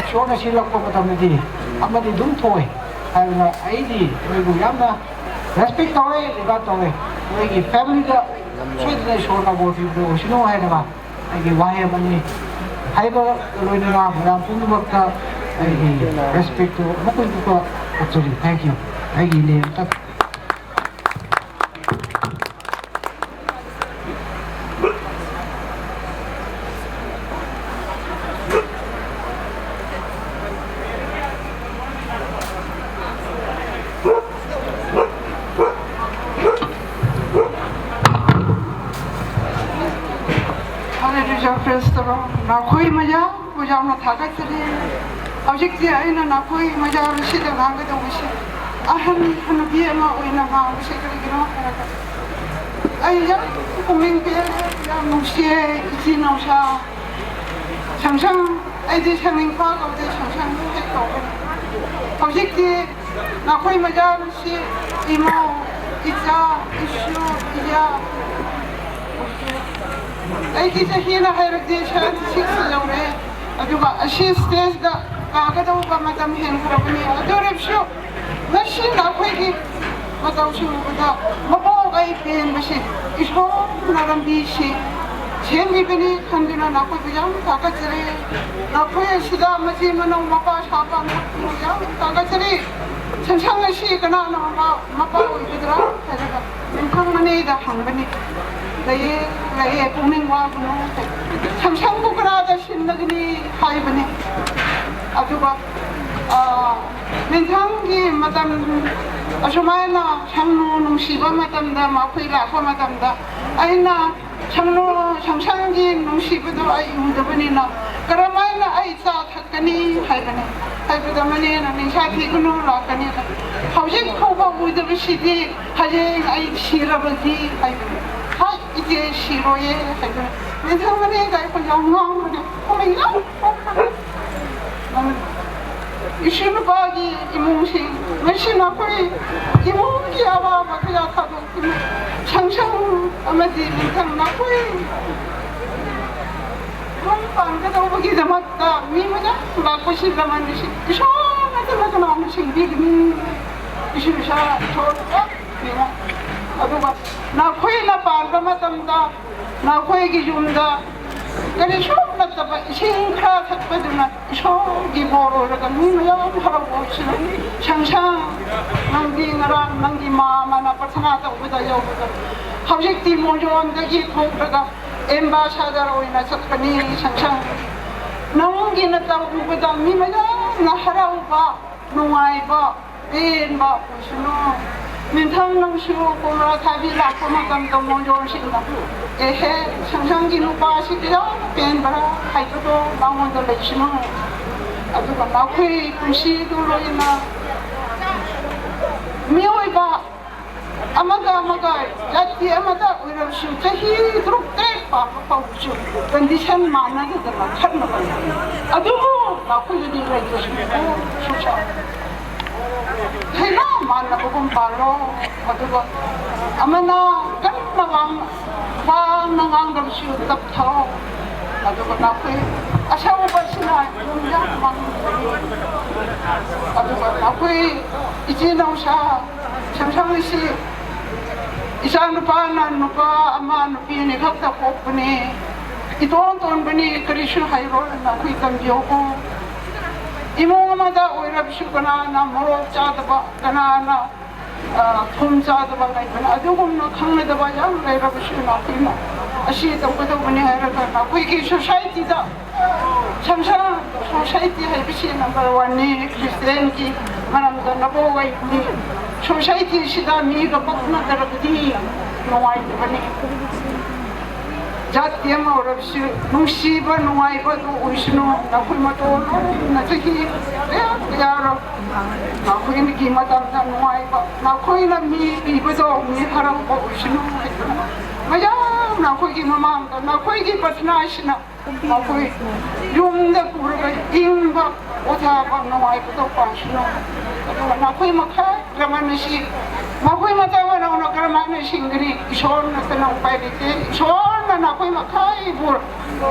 ꯏꯁꯣꯔꯅ ꯁꯤꯜꯂꯛꯄ ꯃꯇꯝꯗꯗꯤ ꯑꯃꯗꯤ ꯑꯗꯨꯝ ꯊꯣꯛꯑꯦ꯫ ꯍꯥꯏꯕꯅ ꯑꯩꯗꯤ ꯅꯣꯏꯕꯨ ꯌꯥꯝꯅ respect ꯇꯧꯋꯦ, regard ꯇꯧꯋꯦ꯫ ꯅꯣꯏꯒꯤ familyꯗ ꯁꯣꯏꯗꯅ ꯏꯁꯣꯔꯅ ꯕꯣꯔ ꯄꯤꯕꯗꯣ ꯑꯣꯏꯁꯅꯨ ꯍꯥꯏꯅꯕ ꯑꯩꯒꯤ ꯋꯥꯍꯩ ꯑꯃꯅꯤ꯫ ꯍꯥꯏꯕ ꯂꯣꯏꯅꯅ ꯃꯌꯥꯝ ꯄꯨꯝꯅꯃꯛꯇ ꯑꯩꯒꯤ respectꯇꯨ ꯑꯃꯨꯛꯀ ꯑꯃꯨꯛꯀ ꯎꯠꯆꯔꯤ꯫ Thank you꯫ ꯑꯩꯒꯤ ꯏꯅꯦ ꯑꯝꯇ Hallelujah, praise the Lord. ꯅꯈꯣꯏ ꯃꯌꯥꯝꯕꯨ ꯌꯥꯝꯅ ꯊꯥꯒꯠꯆꯔꯤ꯫ ꯍꯧꯖꯤꯛꯇꯤ ꯑꯩꯅ ꯅꯈꯣꯏ ꯃꯌꯥꯝꯁꯤꯗ ꯉꯥꯡꯒꯗꯧꯕꯁꯤ, ꯑꯍꯟ ꯍꯅꯨꯕꯤ ꯑꯃ ꯑꯣꯏꯅ ꯉꯥꯡꯕꯁꯦ ꯀꯔꯤꯒꯤꯅꯣ ꯍꯥꯏꯔꯒ, ꯑꯩ ꯌꯥꯝ ꯄꯨꯛꯅꯤꯡ ꯄꯦꯜꯂꯦ, ꯌꯥꯝ ꯅꯨꯡꯁꯤꯌꯦ꯫ ꯏꯆꯤꯟ ꯏꯅꯥꯎꯁꯥ ꯁꯪꯁꯪ, ꯑꯩꯗꯤ ꯁꯪꯅꯤꯡꯐꯥ ꯀꯧꯗꯦ, ꯁꯪꯁꯪ ꯍꯦꯛ ꯀꯧꯕꯅꯤ꯫ ꯍꯧꯖꯤꯛꯇꯤ ꯅꯈꯣꯏ ꯃꯌꯥꯝꯁꯤ ꯏꯃꯧ, ꯏꯆꯥ, ꯏꯁꯨ, ꯏꯌꯥ, ꯑꯩꯒꯤ ꯆꯍꯤꯅ ꯍꯥꯏꯔꯗꯤ seventy six ꯌꯧꯔꯦ꯫ ꯑꯗꯨꯒ ꯑꯁꯤ stageꯇ ꯀꯥꯒꯗꯧꯕ ꯃꯇꯝ ꯍꯦꯟꯈ꯭ꯔꯕꯅꯤ꯫ ꯑꯗꯨ ꯑꯣꯏꯔꯕꯁꯨ ꯉꯁꯤ ꯅꯈꯣꯏꯒꯤ ꯃꯇꯧꯁꯤ ꯎꯕꯗ ꯃꯄꯣꯛ ꯑꯩ ꯄꯦꯟꯕꯁꯤ, ꯏꯁꯣꯔꯅ ꯂꯝꯕꯤꯁꯤ ꯁꯦꯝꯕꯤꯕꯅꯤ ꯈꯟꯗꯨꯅ ꯅꯈꯣꯏꯕꯨ ꯌꯥꯝ ꯊꯥꯒꯠꯆꯔꯤ꯫ ꯅꯈꯣꯏ ꯑꯁꯤꯗ ꯃꯆꯤꯟ ꯃꯅꯥꯎ ꯃꯄꯥ ꯁꯥꯕ ꯌꯥꯝ ꯊꯥꯒꯠꯆꯔꯤ꯫ ꯁꯪꯁꯪ ꯑꯁꯤ ꯀꯅꯥꯅ ꯃꯄꯥ, ꯃꯄꯥ ꯑꯣꯏꯒꯗ꯭ꯔꯥ ꯍꯥꯏꯔꯒ ꯃꯦꯟꯊꯪ ꯃꯅꯦꯗ ꯍꯪꯕꯅꯤ꯫ "ꯂꯩꯌꯦ, ꯂꯩꯌꯦ, ꯄꯨꯛꯅꯤꯡ ꯋꯥꯒꯅꯨ" ꯍꯥꯏ꯫ "ꯁꯪꯁꯪꯕꯨ ꯀꯅꯥꯗ ꯁꯤꯟꯅꯒꯅꯤ?" ꯍꯥꯏꯕꯅꯤ꯫ ꯑꯗꯨꯒ, ꯑ, ꯃꯦꯟꯊꯪꯒꯤ ꯃꯇꯝ, ꯑꯁꯨꯃꯥꯏꯅ ꯁꯪꯅꯨ ꯅꯨꯡꯁꯤꯕ ꯃꯇꯝꯗ, ꯃꯈꯣꯏ ꯂꯥꯛꯄ ꯃꯇꯝꯗ ꯑꯩꯅ ꯁꯪꯅꯨ, ꯁꯪꯁꯪꯒꯤ ꯅꯨꯡꯁꯤꯕꯗꯣ ꯑꯩ ꯎꯗꯕꯅꯤꯅ ꯀꯔꯝꯍꯥꯏꯅ ꯑꯩ ꯆꯥ ꯊꯛꯀꯅꯤ ꯍꯥꯏꯕꯅꯤ꯫ ꯍꯥꯏꯕꯗ ꯃꯅꯦꯅ, "ꯅꯤꯡꯁꯥ ꯊꯤꯒꯅꯨ, ꯂꯥꯛꯀꯅꯤ꯫ ꯍꯧꯖꯤꯛ ꯐꯥꯎꯕ ꯎꯗꯕꯁꯤꯗꯤ ꯍꯌꯦꯡ ꯑꯩ ꯁꯤꯔꯕꯗꯤ" ꯍꯥꯏꯕꯅꯤ꯫ "ꯍꯥꯏ, ꯏꯆꯦ ꯁꯤꯔꯣꯏꯌꯦ" ꯍꯥꯏꯕꯅꯤ꯫ ꯃꯦꯟꯊꯪ ꯃꯅꯦꯒ ꯑꯩꯈꯣꯏ ꯌꯥꯝ ꯉꯥꯡꯕꯅꯦ꯫ ꯑꯩꯈꯣꯏ ꯌꯥꯝ ꯏꯁꯨ ꯅꯨꯄꯥꯒꯤ ꯏꯃꯨꯡꯁꯤꯡ, ꯃꯁꯤꯅ ꯑꯩꯈꯣꯏ ꯏꯃꯨꯡꯒꯤ ꯑꯋꯥꯕ ꯀꯌꯥ ꯊꯥꯗꯣꯛꯇꯨꯅ ꯁꯪꯁꯪ ꯑꯃꯗꯤ ꯃꯦꯟꯊꯪ ꯅꯈꯣꯏ ꯌꯨꯝ ꯄꯥꯟꯒꯗꯧꯕꯒꯤꯗꯃꯛꯇ ꯃꯤ ꯃꯌꯥꯝ ꯂꯥꯛꯄꯁꯤ ꯂꯃꯟꯁꯤ ꯏꯁꯣꯔ ꯅꯠꯇꯅ ꯀꯅꯥꯅ ꯁꯤꯡꯕꯤꯒꯅꯤ? ꯏꯁꯨ ꯏꯁꯥ ꯏꯁꯣꯔ ꯈꯛꯅꯤꯅ꯫ ꯑꯗꯨꯒ ꯅꯈꯣꯏꯅ ꯄꯥꯟꯕ ꯃꯇꯝꯗ ꯅꯈꯣꯏꯒꯤ ꯌꯨꯝꯗ ꯀꯔꯤꯁꯨ ꯅꯠꯇꯕ ꯏꯁꯤꯡ ꯈꯔ ꯊꯛꯄꯗꯨꯅ ꯏꯁꯣꯔꯒꯤ ꯕꯣꯔ ꯑꯣꯏꯔꯒ ꯃꯤ ꯃꯌꯥꯝ ꯍꯔꯥꯎꯕ ꯑꯣꯏꯁꯅꯨ꯫ ꯁꯪꯁꯪ, ꯅꯪꯗꯤ ꯉꯔꯥꯡ ꯅꯪꯒꯤ ꯃꯥꯃꯅ ꯄ꯭ꯔꯊꯅꯥ ꯇꯧꯕꯗ ꯌꯧꯕꯗ ꯍꯧꯖꯤꯛꯇꯤ ꯃꯣꯟꯖꯣꯟꯗꯒꯤ ꯊꯣꯛꯂꯒ ꯑꯦꯝꯕꯥꯁꯥꯗꯔ ꯑꯣꯏꯅ ꯆꯠꯄꯅꯤ꯫ ꯁꯪꯁꯪ, ꯅꯪꯒꯤ ꯅꯇꯧ ꯎꯕꯗ ꯃꯤ ꯃꯌꯥꯝꯅ ꯍꯔꯥꯎꯕ, ꯅꯨꯡꯉꯥꯏꯕ, ꯄꯦꯟꯕ ꯑꯣꯏꯁꯅꯨ꯫ ꯃꯦꯟꯊꯪ ꯅꯪꯁꯨ ꯀꯣꯝꯂꯥ ꯊꯥꯕꯤ ꯂꯥꯛꯄ ꯃꯇꯝꯗ ꯃꯣꯟꯖꯣꯟꯁꯤꯡꯅ, "ꯑꯦꯍꯦ, ꯁꯪꯁꯪꯒꯤ ꯅꯨꯄꯥꯁꯤ ꯀꯌꯥ ꯄꯦꯟꯕ꯭ꯔꯥ" ꯍꯥꯏꯕꯗꯣ ꯃꯉꯣꯟꯗ ꯂꯩꯁꯅꯨ꯫ ꯑꯗꯨꯒ ꯃꯈꯣꯏ ꯄꯨꯟꯁꯤꯗꯨ ꯂꯣꯏꯅ ꯃꯤꯑꯣꯏꯕ ꯑꯃꯒ ꯑꯃꯒ ꯖꯥꯇꯤ ꯑꯃꯗ ꯑꯣꯏꯔꯕꯁꯨ ꯆꯍꯤ ꯇꯔꯨꯛ ꯇꯔꯦꯠ ꯄꯥꯟꯕ ꯐꯥꯎꯕꯁꯨ ꯀꯟꯗꯤꯁꯟ ꯃꯥꯟꯅꯗꯗꯅ ꯈꯠꯅꯕ ꯂꯩ꯫ ꯑꯗꯨꯕꯨ ꯃꯈꯣꯏꯗꯗꯤ ꯂꯩꯇ꯭ꯔꯁꯨ ꯁꯨꯁꯥ ꯍꯩꯅꯧ ꯃꯥꯟꯅꯕꯒꯨꯝ ꯄꯥꯜꯂꯣ꯫ ꯑꯗꯨꯒ ꯑꯃꯅ ꯀꯟꯅ ꯉꯥꯡ-, ꯋꯥꯅ ꯉꯥꯡꯗꯕꯁꯨ ꯇꯞꯊꯧ꯫ ꯑꯗꯨꯒ ꯅꯈꯣꯏ ꯑꯁꯧꯕꯁꯤꯅ ꯌꯨꯝ ꯌꯥꯝ ꯃꯥꯡꯍꯟꯒꯅꯤ꯫ ꯑꯗꯨꯒ ꯅꯈꯣꯏ ꯏꯆꯤꯟ ꯏꯅꯥꯎꯁꯥ ꯁꯦꯝꯁꯥꯡ ꯑꯁꯤ ꯏꯆꯥ ꯅꯨꯄꯥꯅ ꯅꯨꯄꯥ ꯑꯃ ꯅꯨꯄꯤ ꯑꯅꯤ ꯈꯛꯇ ꯄꯣꯛꯄꯅꯤ, ꯏꯇꯣꯟ ꯇꯣꯟꯕꯅꯤ, ꯀꯔꯤꯁꯨ ꯍꯩꯔꯣꯏ, ꯅꯈꯣꯏ ꯇꯝꯕꯤꯌꯨꯀꯣ꯫ ꯏꯃꯨꯡ ꯑꯃꯗ ꯑꯣꯏꯔꯕꯁꯨ ꯀꯅꯥꯅ ꯃꯣꯔꯣꯛ ꯆꯥꯗꯕ, ꯀꯅꯥꯅ, ꯑ, ꯊꯨꯝ ꯆꯥꯗꯕ ꯂꯩꯕꯅ, ꯑꯗꯨꯒꯨꯝꯅ ꯈꯪꯅꯗꯕ ꯌꯥꯝ ꯂꯩꯔꯕꯁꯨ ꯅꯈꯣꯏꯅ ꯑꯁꯤ ꯇꯧꯒꯗꯧꯕꯅꯤ ꯍꯥꯏꯔꯒ ꯅꯈꯣꯏꯒꯤ ꯁꯣꯁꯥꯏꯇꯤꯗ ꯁꯝꯁꯥ ꯁꯣꯁꯥꯏꯇꯤ ꯍꯥꯏꯕꯁꯤ ꯅꯝꯕꯔ ꯋꯥꯟꯅꯤ꯫ ꯈ꯭ꯔꯤꯁꯇꯤꯌꯥꯟꯒꯤ ꯃꯔꯝꯗ ꯅꯕꯣ ꯋꯥꯏꯒꯤ ꯁꯣꯁꯥꯏꯇꯤꯁꯤꯗ ꯃꯤꯒ ꯄꯛꯅꯗ꯭ꯔꯕꯗꯤ ꯅꯨꯡꯉꯥꯏꯇꯕꯅꯤ꯫ ꯖꯥꯇꯤ ꯑꯃ ꯑꯣꯏꯔꯕꯁꯨ ꯅꯨꯡꯁꯤꯕ ꯅꯨꯡꯉꯥꯏꯕꯗꯨ ꯑꯣꯏꯁꯅꯨ꯫ ꯅꯈꯣꯏ ꯃꯇꯣ ꯂꯣꯏꯅ ꯆꯍꯤ ꯀꯌꯥ ꯀꯌꯥꯔꯣ ꯅꯈꯣꯏꯒꯤ ꯃꯇꯝꯗ ꯅꯨꯡꯉꯥꯏꯕ, ꯅꯈꯣꯏꯅ ꯃꯤ ꯄꯤꯕꯗꯣ ꯃꯤ ꯍꯔꯥꯎꯕ ꯑꯣꯏꯁꯅꯨ ꯍꯥꯏꯗꯅ ꯃꯌꯥꯝ ꯅꯈꯣꯏꯒꯤ ꯃꯃꯥꯡꯗ ꯅꯈꯣꯏꯒꯤ ꯄ꯭ꯔꯊꯅꯥꯁꯤꯅ ꯃꯈꯣꯏ ꯌꯨꯝꯗ ꯄꯨꯔꯒ ꯏꯪꯕ ꯄꯣꯊꯥꯕ ꯅꯨꯡꯉꯥꯏꯕꯗꯣ ꯄꯥꯝꯁꯅꯨ꯫ ꯑꯗꯨꯒ ꯅꯈꯣꯏ ꯃꯈꯥ ꯀꯔꯝꯍꯥꯏꯅ ꯁꯤ-, ꯃꯈꯣꯏ ꯃꯇꯝ ꯃꯅꯥꯎꯅ ꯀꯔꯝꯍꯥꯏꯅ ꯁꯤꯡꯒꯅꯤ? ꯏꯁꯣꯔ ꯅꯠꯇꯅ ꯎꯄꯥꯏ ꯂꯩꯇꯦ꯫ ꯏꯁꯣꯔꯅ ꯅꯈꯣꯏ ꯃꯈꯥꯏꯕꯨ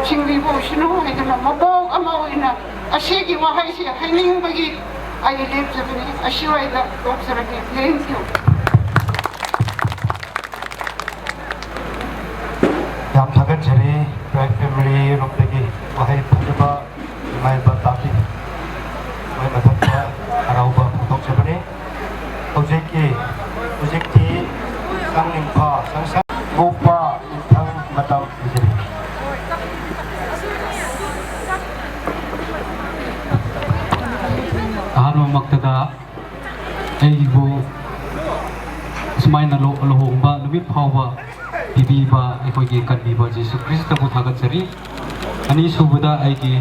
ꯁꯤꯡꯕꯤꯕ ꯑꯣꯏꯁꯅꯨ ꯍꯥꯏꯗꯨꯅ ꯃꯕꯣꯛ ꯑꯃ ꯑꯣꯏꯅ ꯑꯁꯤꯒꯤ ꯋꯥꯍꯩꯁꯤ ꯍꯥꯏꯅꯤꯡꯕꯒꯤ ꯑꯩ ꯂꯦꯞꯆꯕꯅꯤ꯫ ꯑꯁꯤꯋꯥꯏꯗ ꯇꯣꯛꯆꯔꯒꯦ꯫ Thank you꯫ ꯌꯥꯝ ꯊꯥꯒꯠꯆꯔꯤ꯫ ꯕ꯭ꯔꯥꯏꯠ ꯐꯦꯃꯤꯂꯤ ꯔꯣꯝꯗꯒꯤ ꯋꯥꯍꯩ ꯐꯖꯕ ꯏꯃꯥ ꯏꯄꯥ ꯇꯥꯛꯄꯤ꯫ ꯃꯣꯏ ꯃꯊꯛꯇ ꯍꯔꯥꯎꯕ ꯐꯣꯡꯗꯣꯛꯆꯕꯅꯤ꯫ ꯍꯧꯖꯤꯛꯀꯤ, ꯍꯧꯖꯤꯛꯇꯤ ꯆꯪꯅꯤꯡꯕ, ꯆꯪꯁꯪ ꯒꯣꯛꯄ ꯅꯤꯡꯊꯪ ꯃꯇꯝ ꯑꯣꯏꯖꯔꯤ꯫ ꯑꯍꯥꯟꯕꯃꯛꯇꯗ ꯑꯩꯕꯨ ꯁꯨꯃꯥꯏꯅ ꯂꯨ-, ꯂꯨꯍꯣꯡꯕ ꯅꯨꯃꯤꯠ ꯐꯥꯎꯕ ꯄꯤꯕꯤꯕ ꯑꯩꯈꯣꯏꯒꯤ ꯀꯟꯕꯤꯕ ꯖꯤꯁꯨ ꯈ꯭ꯔꯤꯁꯇꯕꯨ ꯊꯥꯒꯠꯆꯔꯤ꯫ ꯑꯅꯤꯁꯨꯕꯗ ꯑꯩꯒꯤ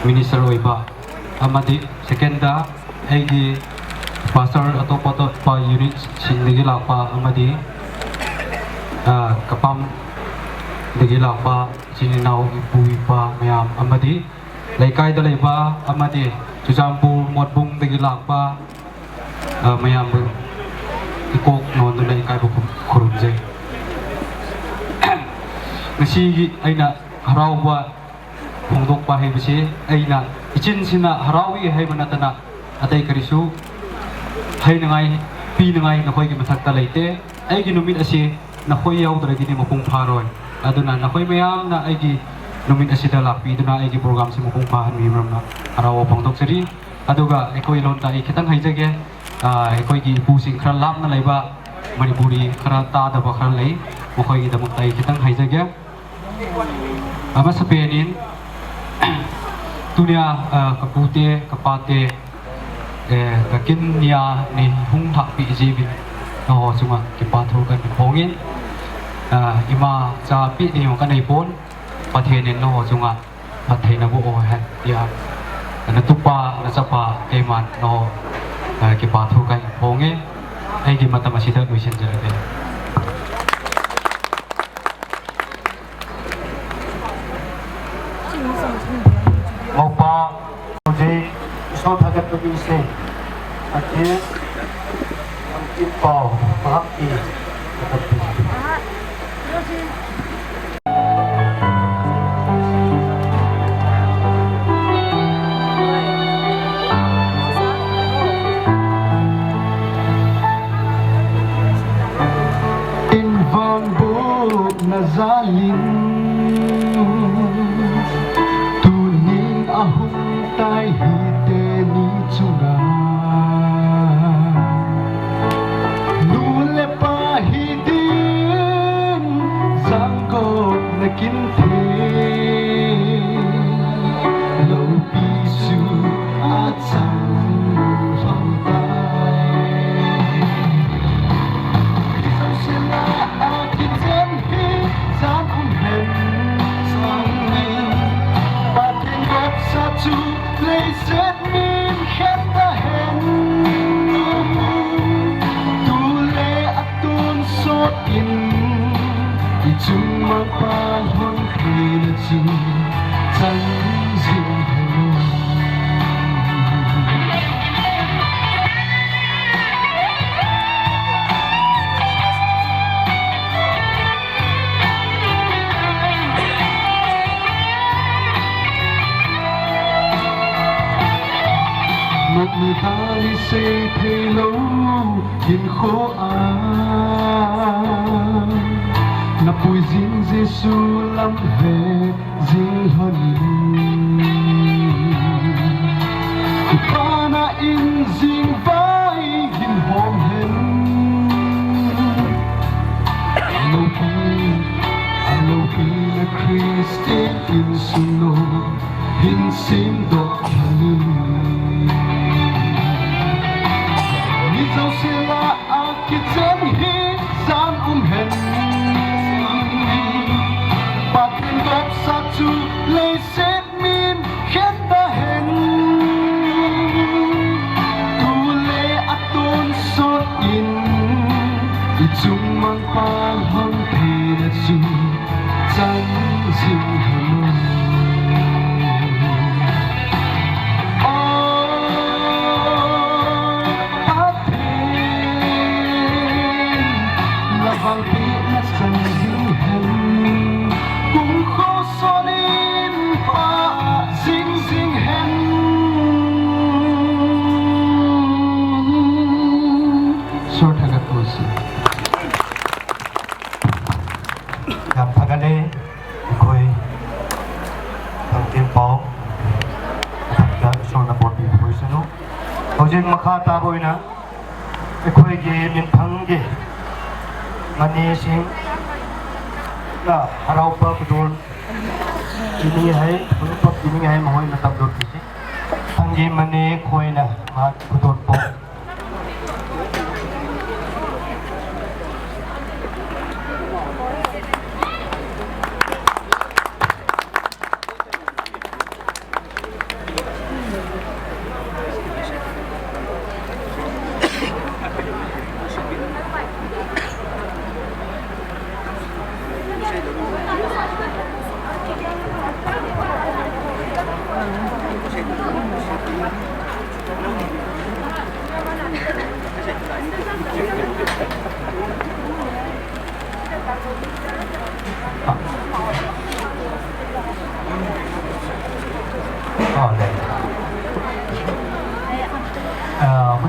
ꯃꯤꯅꯤꯁꯇꯔ ꯑꯣꯏꯕ ꯑꯃꯗꯤ ꯁꯦꯀꯦꯟꯗ ꯑꯩꯒꯤ ꯄꯥꯁꯇꯔ ꯑꯇꯣꯞ ꯑꯇꯣꯞꯄ ꯌꯨꯅꯤꯠꯁꯤꯡꯗꯒꯤ ꯂꯥꯛꯄ ꯑꯃꯗꯤ, ꯑ, ꯀꯄꯥꯝꯗꯒꯤ ꯂꯥꯛꯄ ꯏꯆꯤꯟ ꯏꯅꯥꯎ, ꯏꯄꯨ ꯏꯄꯥ ꯃꯌꯥꯝ ꯑꯃꯗꯤ ꯂꯩꯀꯥꯏꯗ ꯂꯩꯕ ꯑꯃꯗꯤ ꯆꯨꯔꯆꯥꯟꯄꯨꯔ ꯃꯣꯠꯕꯨꯡꯗꯒꯤ ꯂꯥꯛꯄ, ꯑ, ꯃꯌꯥꯝꯕꯨ ꯏꯀꯣꯛ ꯅꯣꯟꯗꯨꯅ ꯏꯀꯥꯏꯕ ꯈꯨ-, ꯈꯨꯔꯨꯝꯖꯩ꯫ ꯉꯁꯤꯒꯤ ꯑꯩꯅ ꯍꯔꯥꯎꯕ ꯐꯣꯡꯗꯣꯛꯄ ꯍꯥꯏꯕꯁꯤ ꯑꯩꯅ ꯏꯆꯤꯟꯁꯤꯅ ꯍꯔꯥꯎꯏ ꯍꯥꯏꯕ ꯅꯠꯇꯅ ꯑꯇꯩ ꯀꯔꯤꯁꯨ ꯍꯥꯏꯅꯉꯥꯏ, ꯄꯤꯅꯉꯥꯏ ꯅꯈꯣꯏꯒꯤ ꯃꯊꯛꯇ ꯂꯩꯇꯦ꯫ ꯑꯩꯒꯤ ꯅꯨꯃꯤꯠ ꯑꯁꯤ ꯅꯈꯣꯏ ꯌꯥꯎꯗ꯭ꯔꯒꯗꯤ ꯃꯄꯨꯡ ꯐꯥꯔꯣꯏ꯫ ꯑꯗꯨꯅ ꯅꯈꯣꯏ ꯃꯌꯥꯝꯅ ꯑꯩꯒꯤ ꯅꯨꯃꯤꯠ ꯑꯁꯤꯗ ꯂꯥꯛꯄꯤꯗꯨꯅ ꯑꯩꯒꯤ ꯄ꯭ꯔꯣꯒ꯭ꯔꯥꯝꯁꯤ ꯃꯄꯨꯡ ꯐꯥꯍꯟꯕꯤꯕ ꯃꯔꯝꯅ ꯍꯔꯥꯎꯕ ꯐꯣꯡꯗꯣꯛꯆꯔꯤ꯫ ꯑꯗꯨꯒ ꯑꯩꯈꯣꯏ ꯂꯣꯟꯗ ꯑꯩ ꯈꯤꯇꯪ ꯍꯥꯏꯖꯒꯦ꯫ ꯑ, ꯑꯩꯈꯣꯏꯒꯤ ꯏꯄꯨꯁꯤꯡ ꯈꯔ ꯂꯥꯞꯅ ꯂꯩꯕ, ꯃꯅꯤꯄꯨꯔꯤ ꯈꯔ ꯇꯥꯗꯕ ꯈꯔ ꯂꯩ, ꯃꯈꯣꯏꯒꯤꯗꯃꯛꯇ ꯑꯩ ꯈꯤꯇꯪ ꯍꯥꯏꯖꯒꯦ꯫ ꯑꯃ ꯁꯄꯦꯅꯤꯟ ꯇꯨꯅꯤꯌꯥ, ꯑ, ꯀꯄꯨꯇꯦ, ꯀꯄꯥꯇꯦ, ꯑꯦ, ꯀꯀꯤꯟ ꯅꯤꯌꯥ ꯅꯤ ꯍꯨꯡ ꯊꯥꯛꯄꯤ ꯏꯖꯤꯕꯤ ꯅꯍꯣ ꯆꯨꯉꯥ ꯀꯤꯄꯥꯊꯨ ꯀꯟ ꯍꯣꯡꯏꯟ, ꯑ, ꯏꯃꯥ ꯆꯥ ꯄꯤ ꯅꯤꯌꯣ ꯀꯟ ꯍꯩꯄꯣꯟ, ꯄꯥꯊꯦꯅꯤꯟ ꯅꯍꯣ ꯆꯨꯉꯥ ꯐꯠꯊꯩꯅꯕꯨ ꯑꯣꯏꯍꯟ ꯌꯥ꯫ ꯅꯇꯨꯄꯥ, ꯅꯆꯥꯄꯥ, ꯀꯩꯃꯥꯟ ꯅꯍꯣ, ꯑ, ꯀꯤꯄꯥꯊꯨ ꯀꯟ ꯍꯣꯡꯉꯦ꯫ ꯑꯩꯒꯤ ꯃꯇꯝ ꯑꯁꯤꯗ ꯂꯣꯏꯁꯤꯟꯖꯔꯒꯦ꯫ ꯃꯧꯄꯥ ꯍꯧꯖꯤꯛ ꯏꯁꯣꯔ ꯊꯥꯒꯠꯄꯒꯤ ꯏꯁꯩ ꯑꯁꯤ ꯄꯥꯎ ꯃꯍꯥꯛꯀꯤ ꯊꯥꯒꯠꯄꯤꯔꯤ꯫ Invangbu nazaling tuning ahung tai hite ni chunga nu le pa hidin zanggo na kinthe lo pisu achang hong tai. Nopmi tani sei thei lo hinkho a, na puizing Jesu lam ve zing hon. Pana in zing vai hin hom hen. Alopi, alopi na Christian in suno hin sim dok hin. Ni zo sila a kitchen hi zan um hen. Patin dok sa chu leiset min khen ta hen. Tu le a tun sot in i chung mang pa hon phi na chu chan zing hen. ꯌꯥꯝ ꯐꯒꯠꯂꯦ꯫ ꯑꯩꯈꯣꯏ ꯊꯥꯡꯖꯤꯡ ꯄꯥꯎ ꯃꯊꯛꯇ ꯏꯁꯣꯔꯅ ꯄꯣꯠꯄꯤꯕ ꯑꯣꯏꯁꯅꯨ꯫ ꯍꯧꯖꯤꯛ ꯃꯈꯥ ꯇꯥꯕ ꯑꯣꯏꯅ ꯑꯩꯈꯣꯏꯒꯤ ꯃꯤꯟꯐꯝꯒꯤ ꯃꯅꯦꯁꯤꯡꯅ ꯍꯔꯥꯎꯕ ꯈꯨꯗꯣꯜ ꯄꯤꯅꯤꯡꯉꯤ ꯍꯥꯏ, ꯈꯨꯗꯣꯜꯄꯣꯠ ꯄꯤꯅꯤꯡꯉꯤ ꯍꯥꯏ, ꯃꯈꯣꯏ ꯃꯇꯝ ꯂꯣꯏꯈꯤꯁꯤ꯫ ꯃꯊꯪꯒꯤ ꯃꯅꯦ ꯑꯩꯈꯣꯏꯅ ꯃꯍꯥꯛ ꯈꯨꯗꯣꯜꯄꯣꯠ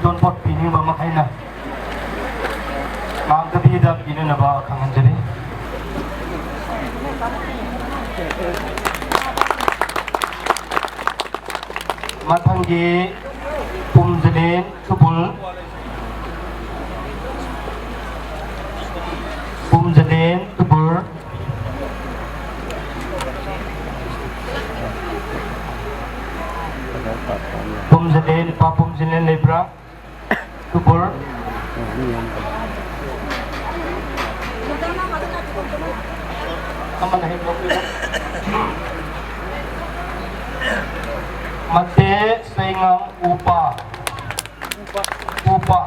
ꯇꯣꯟꯄꯣꯠ ꯄꯤꯅꯤꯡꯕ ꯃꯈꯩꯅ ꯉꯥꯡꯗꯕꯤꯗ ꯄꯤꯅꯅꯕ ꯈꯪꯍꯟꯖꯔꯤ꯫ ꯃꯊꯪꯒꯤ ꯄꯨꯝꯖꯂꯦꯟ ꯁꯨꯕꯨꯜ, ꯄꯨꯝꯖꯂꯦꯟ ꯁꯨꯕꯨꯜ, ꯄꯨꯝꯖꯂꯦꯟ, ꯏꯄꯥ ꯄꯨꯝꯖꯂꯦꯟ ꯂꯩꯕ꯭ꯔꯥ? ꯁꯨꯕꯨꯜ꯫ ꯑꯃꯅ ꯍꯦꯛ ꯂꯧꯕꯤꯔꯣ꯫ ꯃꯇꯦ ꯁꯩꯉꯝ ꯎꯄꯥ꯫ ꯎꯄꯥ꯫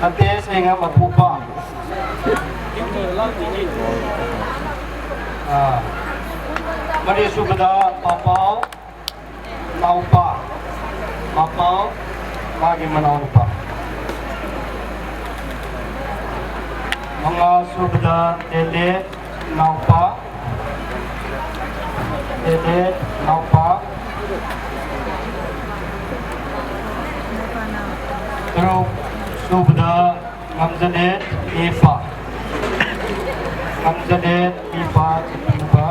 ꯃꯇꯦ ꯁꯩꯉꯝ ꯑꯄꯨꯄꯥ꯫ ꯑꯥ꯫ ꯃꯔꯤꯁꯨꯕꯗ ꯄꯥꯄꯥꯎ꯫ ꯃꯥꯎꯄꯥ, ꯃꯄꯥꯎ, ꯃꯥꯒꯤ ꯃꯅꯥꯎꯅꯨꯄꯥ꯫ ꯃꯉꯥ ꯁꯨꯕꯗ ꯇꯦꯂꯦ, ꯅꯥꯎꯄꯥ, ꯇꯦꯂꯦ, ꯅꯥꯎꯄꯥ꯫ ꯇꯔꯨꯛ ꯁꯨꯕꯗ ꯉꯝꯖꯗꯦ, ꯏꯄꯥ꯫ ꯉꯝꯖꯗꯦ, ꯏꯄꯥ, ꯆꯠꯄꯤꯅꯕ꯫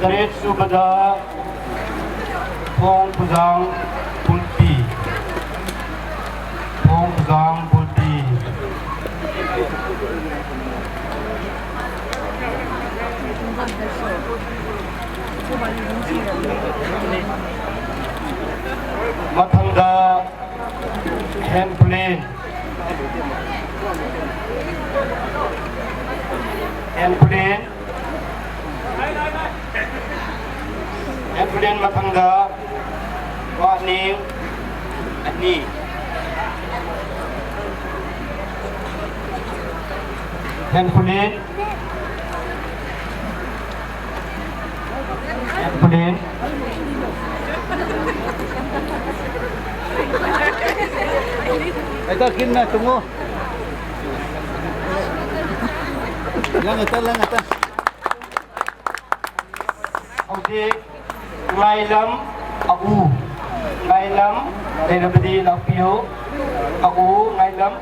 ꯇꯔꯦꯠ ꯁꯨꯕꯗ ꯊꯣꯡ ꯈꯨꯖꯥꯡ ꯄꯨꯜꯄꯤ, ꯊꯣꯡ ꯈꯨꯖꯥꯡ ꯄꯨꯜꯄꯤ꯫ ꯃꯊꯪꯗ ꯍꯦꯝꯄ꯭ꯂꯦꯟ, ꯍꯦꯝꯄ꯭ꯂꯦꯟ, ꯍꯦꯝꯄ꯭ꯂꯦꯟ ꯃꯊꯪꯗ ꯋꯥꯍꯅꯤꯡ ꯑꯅꯤ꯫ ꯍꯦꯝꯄ꯭ꯂꯦꯟ, ꯍꯦꯝꯄ꯭ꯂꯦꯟ꯫ ꯑꯩꯗ ꯈꯤꯟꯅ ꯇꯨꯡꯉꯣ꯫ ꯂꯪ ꯑꯇ, ꯂꯪ ꯑꯇ꯫ ꯍꯧꯖꯤꯛ ꯉꯥꯏꯂꯝ ꯑꯎ, ꯉꯥꯏꯂꯝ ꯂꯩꯔꯕꯗꯤ ꯂꯥꯛꯄꯤꯌꯨ꯫ ꯑꯎ ꯉꯥꯏꯂꯝ꯫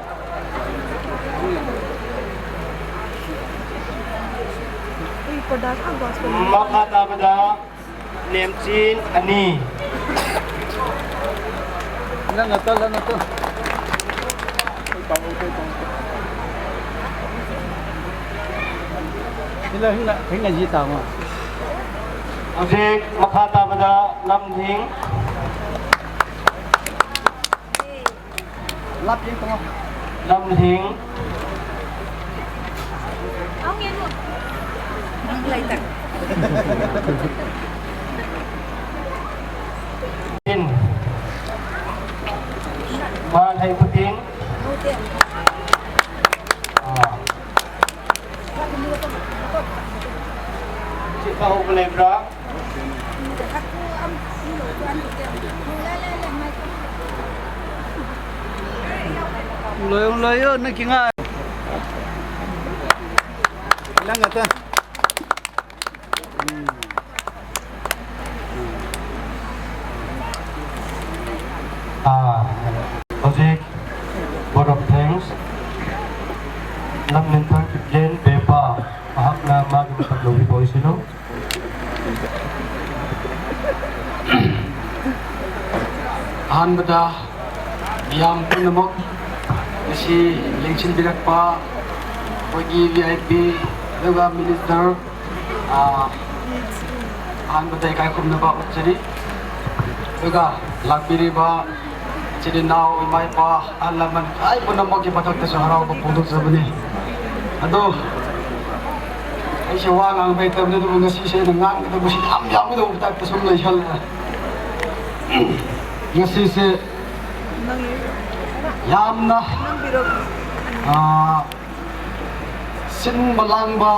ꯃꯈꯥ ꯇꯥꯕꯗ ꯅꯦꯝꯆꯤꯟ ꯑꯅꯤ꯫ ꯂꯪ ꯑꯇ, ꯂꯪ ꯑꯇ꯫ ꯍꯤꯂ, ꯍꯤꯂ, ꯍꯤꯂ ꯖꯤ ꯇꯥꯃꯣ꯫ ꯍꯧꯖꯤꯛ ꯃꯈꯥ ꯇꯥꯕꯗ ꯂꯝꯖꯤꯡ꯫ ꯂꯥꯞ ꯌꯦꯡ ꯇꯥꯃꯣ꯫ ꯂꯝꯖꯤꯡ꯫ ꯏꯟ꯫ ꯃꯥ ꯂꯩ ꯈꯨꯗꯤꯡ꯫ ꯑꯥ꯫ ꯁꯤ ꯇꯧꯕ ꯂꯩꯕ꯭ꯔꯥ? ꯂꯣꯏ, ꯂꯣꯏ, ꯅꯪ ꯀꯤꯉꯥꯏ꯫ ꯅꯪ ꯉꯥꯛꯇ꯫ ꯑꯥ, ꯍꯧꯖꯤꯛ vote of thanks, ꯂꯝ ꯅꯤꯡꯊꯧ ꯀꯤꯞꯂꯦꯟ ꯕꯦꯄꯥ, ꯃꯍꯥꯛꯅ ꯃꯥꯒꯤ ꯃꯇꯝ ꯂꯧꯕꯤꯕ ꯑꯣꯏꯁꯅꯨ꯫ ꯑꯍꯥꯟꯕꯗ ꯃꯤꯌꯥꯝ ꯄꯨꯝꯅꯃꯛ ꯉꯁꯤ ꯂꯦꯡꯁꯤꯟꯕꯤꯔꯛꯄ ꯑꯩꯈꯣꯏꯒꯤ V I P ꯑꯗꯨꯒ minister, ꯑꯥ, ꯑꯍꯥꯟꯕꯗ ꯏꯀꯥꯏ ꯈꯨꯝꯅꯕ ꯎꯠꯆꯔꯤ꯫ ꯑꯗꯨꯒ ꯂꯥꯛꯄꯤꯔꯤꯕ ꯏꯆꯤꯜ ꯏꯅꯥꯎ, ꯏꯃꯥ ꯏꯄꯥ, ꯑꯍꯜ ꯂꯃꯟ, ꯏꯀꯥꯏ ꯄꯨꯝꯅꯃꯛꯀꯤ ꯃꯊꯛꯇꯁꯨ ꯍꯔꯥꯎꯕ ꯐꯣꯡꯗꯣꯛꯆꯕꯅꯤ꯫ ꯑꯗꯣ ꯑꯩꯁꯦ ꯋꯥ ꯉꯥꯡꯕ ꯍꯩꯇꯕꯅꯤ, ꯑꯗꯨꯕꯨ ꯉꯁꯤꯁꯦ ꯑꯩꯅ ꯉꯥꯡꯒꯗꯕꯁꯤ ꯌꯥꯝ ꯌꯥꯝꯒꯗꯧꯕ type ꯇ ꯁꯨꯝ ꯂꯩꯁꯜꯂꯛꯑꯦ꯫ ꯉꯁꯤꯁꯦ ꯌꯥꯝꯅ, ꯑꯥ, ꯁꯤꯟꯕ ꯂꯥꯡꯕ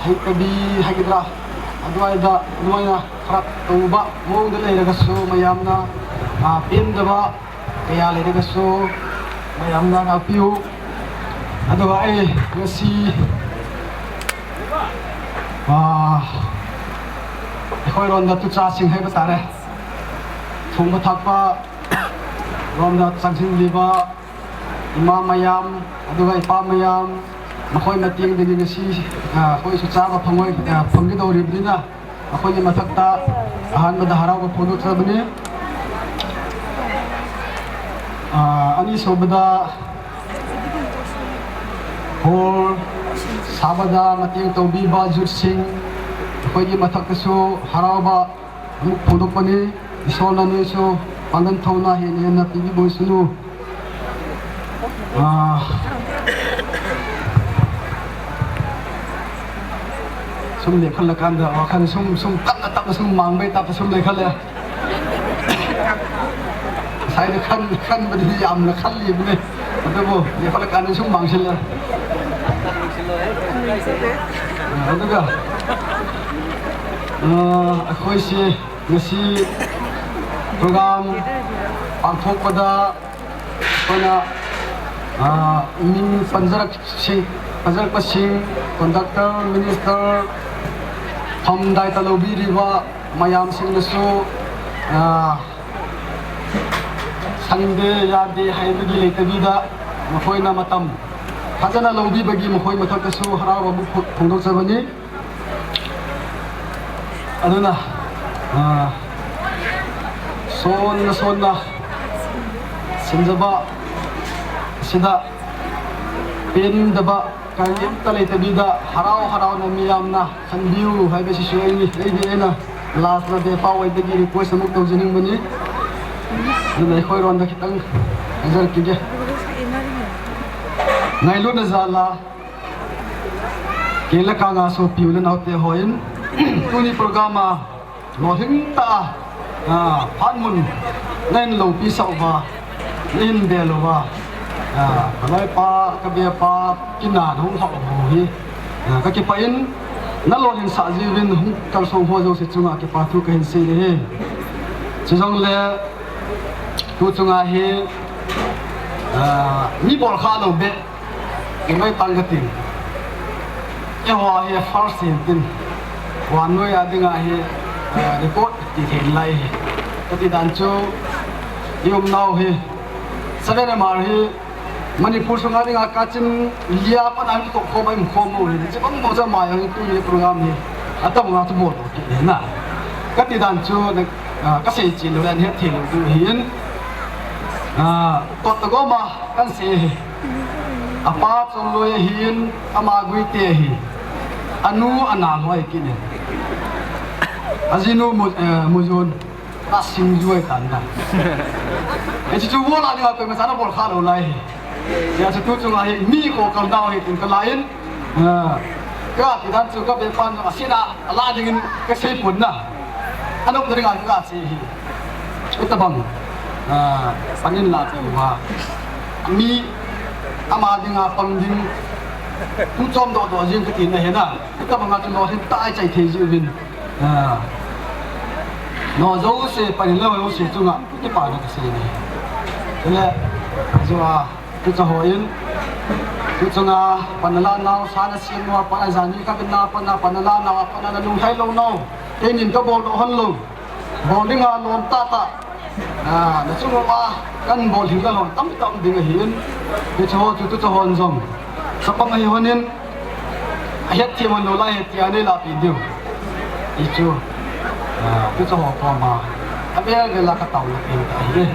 ꯍꯩꯇꯕꯤ ꯍꯥꯏꯒꯗ꯭ꯔꯥ, ꯑꯗꯨꯋꯥꯏꯗ ꯑꯗꯨꯃꯥꯏꯅ ꯈꯔ ꯇꯧꯕ ꯃꯑꯣꯡꯗ ꯂꯩꯔꯒꯁꯨ, ꯃꯌꯥꯝꯅ, ꯑꯥ, ꯄꯦꯟꯗꯕ ꯀꯌꯥ ꯂꯩꯔꯒꯁꯨ ꯃꯌꯥꯝꯅ ꯉꯥꯛꯄꯤꯌꯨ꯫ ꯑꯗꯨꯒ ꯑꯩ ꯉꯁꯤ, ꯑꯥ, ꯑꯩꯈꯣꯏꯔꯣꯝꯗ ꯇꯨꯆꯥꯁꯤꯡ ꯍꯥꯏꯕ ꯇꯥꯔꯦ, ꯊꯣꯡꯕ ꯊꯥꯛꯄ ꯔꯣꯝꯗ ꯆꯪꯁꯤꯜꯂꯤꯕ ꯏꯃꯥ ꯃꯌꯥꯝ, ꯑꯗꯨꯒ ꯏꯄꯥ ꯃꯌꯥꯝ, ꯃꯈꯣꯏ ꯃꯇꯦꯡꯗꯒꯤ ꯉꯁꯤ, ꯑ, ꯑꯩꯈꯣꯏꯁꯨ ꯆꯥꯕ ꯐꯪꯉꯣꯏ-, ꯑ, ꯐꯪꯒꯗꯧꯔꯤꯕꯅꯤꯅ, ꯃꯈꯣꯏꯒꯤ ꯃꯊꯛꯇ ꯑꯍꯥꯟꯕꯗ ꯍꯔꯥꯎꯕ ꯐꯣꯡꯗꯣꯛꯆꯕꯅꯤ꯫ ꯑ, ꯑꯅꯤꯁꯨꯕꯗ ꯍꯣꯜ ꯁꯥꯕꯗ ꯃꯇꯦꯡ ꯇꯧꯕꯤꯕ ꯌꯨꯠꯁꯤꯡ, ꯑꯩꯈꯣꯏꯒꯤ ꯃꯊꯛꯇꯁꯨ ꯍꯔꯥꯎꯕ ꯑꯃꯨꯛ ꯐꯣꯡꯗꯣꯛꯄꯅꯤ꯫ ꯏꯁꯣꯔꯅ ꯅꯣꯏꯁꯨ ꯄꯥꯡꯒꯜ ꯊꯧꯅꯥ ꯍꯦꯟꯅ ꯍꯦꯟꯅ ꯄꯤꯕꯤꯕ ꯑꯣꯏꯁꯅꯨ꯫ ꯑꯥ, ꯁꯨꯝ ꯂꯦꯞꯈꯠꯂꯀꯥꯟꯗ ꯋꯥꯈꯜ ꯁꯨꯝ, ꯁꯨꯝ ꯇꯞꯅ ꯇꯞꯅ ꯁꯨꯝ ꯃꯥꯡꯕꯩ ꯇꯥꯏꯞꯇ ꯁꯨꯝ ꯂꯩꯈꯠꯂꯦ꯫ ꯉꯁꯥꯏꯗ ꯈꯟ-, ꯈꯟꯕꯗꯤ ꯌꯥꯝꯅ ꯈꯜꯂꯤꯕꯅꯦ, ꯑꯗꯨꯕꯨ ꯂꯦꯞꯈꯠꯂꯀꯥꯟꯗ ꯁꯨꯝ ꯃꯥꯡꯁꯤꯜꯂꯦ꯫ ꯑꯗꯨꯒ, ꯑ, ꯑꯩꯈꯣꯏꯁꯤ ꯉꯁꯤ ꯄ꯭ꯔꯣꯒ꯭ꯔꯥꯝ ꯄꯥꯡꯊꯣꯛꯄꯗ ꯑꯩꯈꯣꯏꯅ, ꯑ, ꯃꯤꯡ ꯄꯟꯖꯔꯛꯁꯤ-, ꯄꯟꯖꯔꯛꯄꯁꯤꯡ, ꯀꯣꯟꯗꯛꯇꯔ, ꯃꯤꯅꯤꯁꯇꯔ, ꯐꯝ ꯗꯥꯏꯇ ꯂꯧꯕꯤꯔꯤꯕ ꯃꯌꯥꯝꯁꯤꯡꯅꯁꯨ, ꯑ, ꯁꯪꯗꯦ, ꯌꯥꯗꯦ ꯍꯥꯏꯕꯒꯤ ꯂꯩꯇꯕꯤꯗ ꯃꯈꯣꯏꯅ ꯃꯇꯝ ꯐꯖꯅ ꯂꯧꯕꯤꯕꯒꯤ ꯃꯈꯣꯏ ꯃꯊꯛꯇꯁꯨ ꯍꯔꯥꯎꯕ ꯑꯃ ꯐꯣ-, ꯐꯣꯡꯗꯣꯛꯆꯕꯅꯤ꯫ ꯑꯗꯨꯅ, ꯑ, ꯁꯣꯟꯅ ꯁꯣꯟꯅ ꯁꯤꯟꯖꯕ ꯑꯁꯤꯗ ꯄꯦꯟꯗꯕ ꯀꯔꯤꯝꯇ ꯂꯩꯇꯕꯤꯗ ꯍꯔꯥꯎ ꯍꯔꯥꯎꯅ ꯃꯤꯌꯥꯝꯅ ꯈꯟꯕꯤꯌꯨ ꯍꯥꯏꯕꯁꯤꯁꯨ ꯑꯩꯒꯤ, ꯑꯩꯒꯤ ꯑꯩꯅ ꯂꯥꯁ ꯕꯥꯔꯗꯦ ꯄꯥꯎ ꯑꯣꯏꯕꯒꯤ ꯔꯤꯀ꯭ꯋꯦꯁ ꯑꯃꯨꯛ ꯇꯧꯖꯅꯤꯡꯕꯅꯤ꯫ ꯑꯗꯨꯅ ꯑꯩꯈꯣꯏꯔꯣꯝꯗ ꯈꯤꯇꯪ ꯍꯥꯏꯖꯔꯛꯈꯤꯒꯦ꯫ ꯉꯥꯏꯂꯨꯅ ꯖꯥꯂꯥ, ꯀꯦꯂ ꯀꯥꯉꯥꯁꯨ ꯄꯤꯌꯨꯅ ꯅꯥꯎꯇꯦ ꯍꯣꯏꯟ꯫ ꯇꯨꯅꯤ ꯄ꯭ꯔꯣꯒ꯭ꯔꯥꯝ ꯂꯣꯍꯤꯡ ꯇ, ꯑ, ꯐꯥꯟꯃꯨꯟ, ꯅꯦꯟ ꯂꯧꯄꯤ ꯁꯧꯕ, ꯅꯦꯟ ꯕꯦꯂꯨꯕ, ꯑ, ꯀꯂꯣꯏ ꯄꯥ, ꯀꯕꯦ ꯄꯥ, ꯀꯤꯅꯥ ꯅꯍꯨꯝ ꯍꯥꯎ ꯍꯤ꯫ ꯑ, ꯀꯀꯤ ꯄꯥꯏꯟ, ꯅ ꯂꯣꯍꯤꯡ ꯁꯥꯖꯤꯕꯤꯟ ꯍꯨꯝ ꯀꯜꯁꯣꯡ ꯍꯣꯖꯧ ꯁꯤ ꯆꯨꯉꯥ ꯀꯤ ꯄꯥꯊꯨ ꯀꯍꯤꯟ ꯁꯤ ꯂꯦ ꯍꯤ꯫ ꯆꯤꯖꯣꯡ ꯂꯦ, ꯇꯨ ꯆꯨꯉꯥ ꯍꯤ, ꯑ, ꯃꯤ ꯕꯣꯜ ꯈꯥ ꯂꯧꯕꯦ꯫ ꯏꯃꯩ ꯄꯥꯡꯒꯇꯤꯟ꯫ ꯑꯦ ꯍꯣ ꯍꯦ ꯐꯥꯔꯁ ꯍꯦꯟꯇꯤꯟ꯫ ꯋꯥꯟ ꯅꯣꯏ ꯑꯗꯤꯡ ꯑꯍꯦ꯫ Report ti thei lai hi. Kati dan chu, i umnau hi, Seven M R hi Manipur sunga dinga Kachin lia pana mi to khoma im khom mo hi. Chi bang mo cha mai ang tu ni program hi. Atam nga tu bol ki na. Kati dan chu, ah, ka sei chi lo lan het thei lo tu hin. Ah, to to go ma kan sei hi. Apa chong lo hin ama gui te hi. Anu ana lo ai ki ni. Azinu mu, eh, muzun. Ka sing juai tan da. E chu chu wala ni ka ko ma sana bol kha lo lai. Ya chu tu chu nga hi mi ko kal dau hi tin ka lain. Ah, ka ti dan chu ka be pan a sina a la ding in ka sei pun na. Anok ding a ka sei hi. Chu ta bang. Ah, panin la tu wa. Mi ama ding a pang ding. Tu chom do do jing ka tin na he na. Chu ta bang a chu lo hin ta ai chai thei ji vin. Ah. No zo se pani lo lo se chunga ki pa na se ni. Le zo a tu cha ho in tu chunga pana la nau sa na sin wa pana jani ka bin na pana pana la nau pana na lung hai lo no. Te nin ka bol do hon lo. Bol ding a lom ta ta. Ah, na chu ma kan bol hin ka lom tam tam ding a hin. Ni chu ho chu tu cha hon zong. Sa pa mai hon in. A het thiam hon lo lai het tia nei la pi diu. I chu. Ah, tu cha ho pa ma. A be be la ka tau la pi ta hi.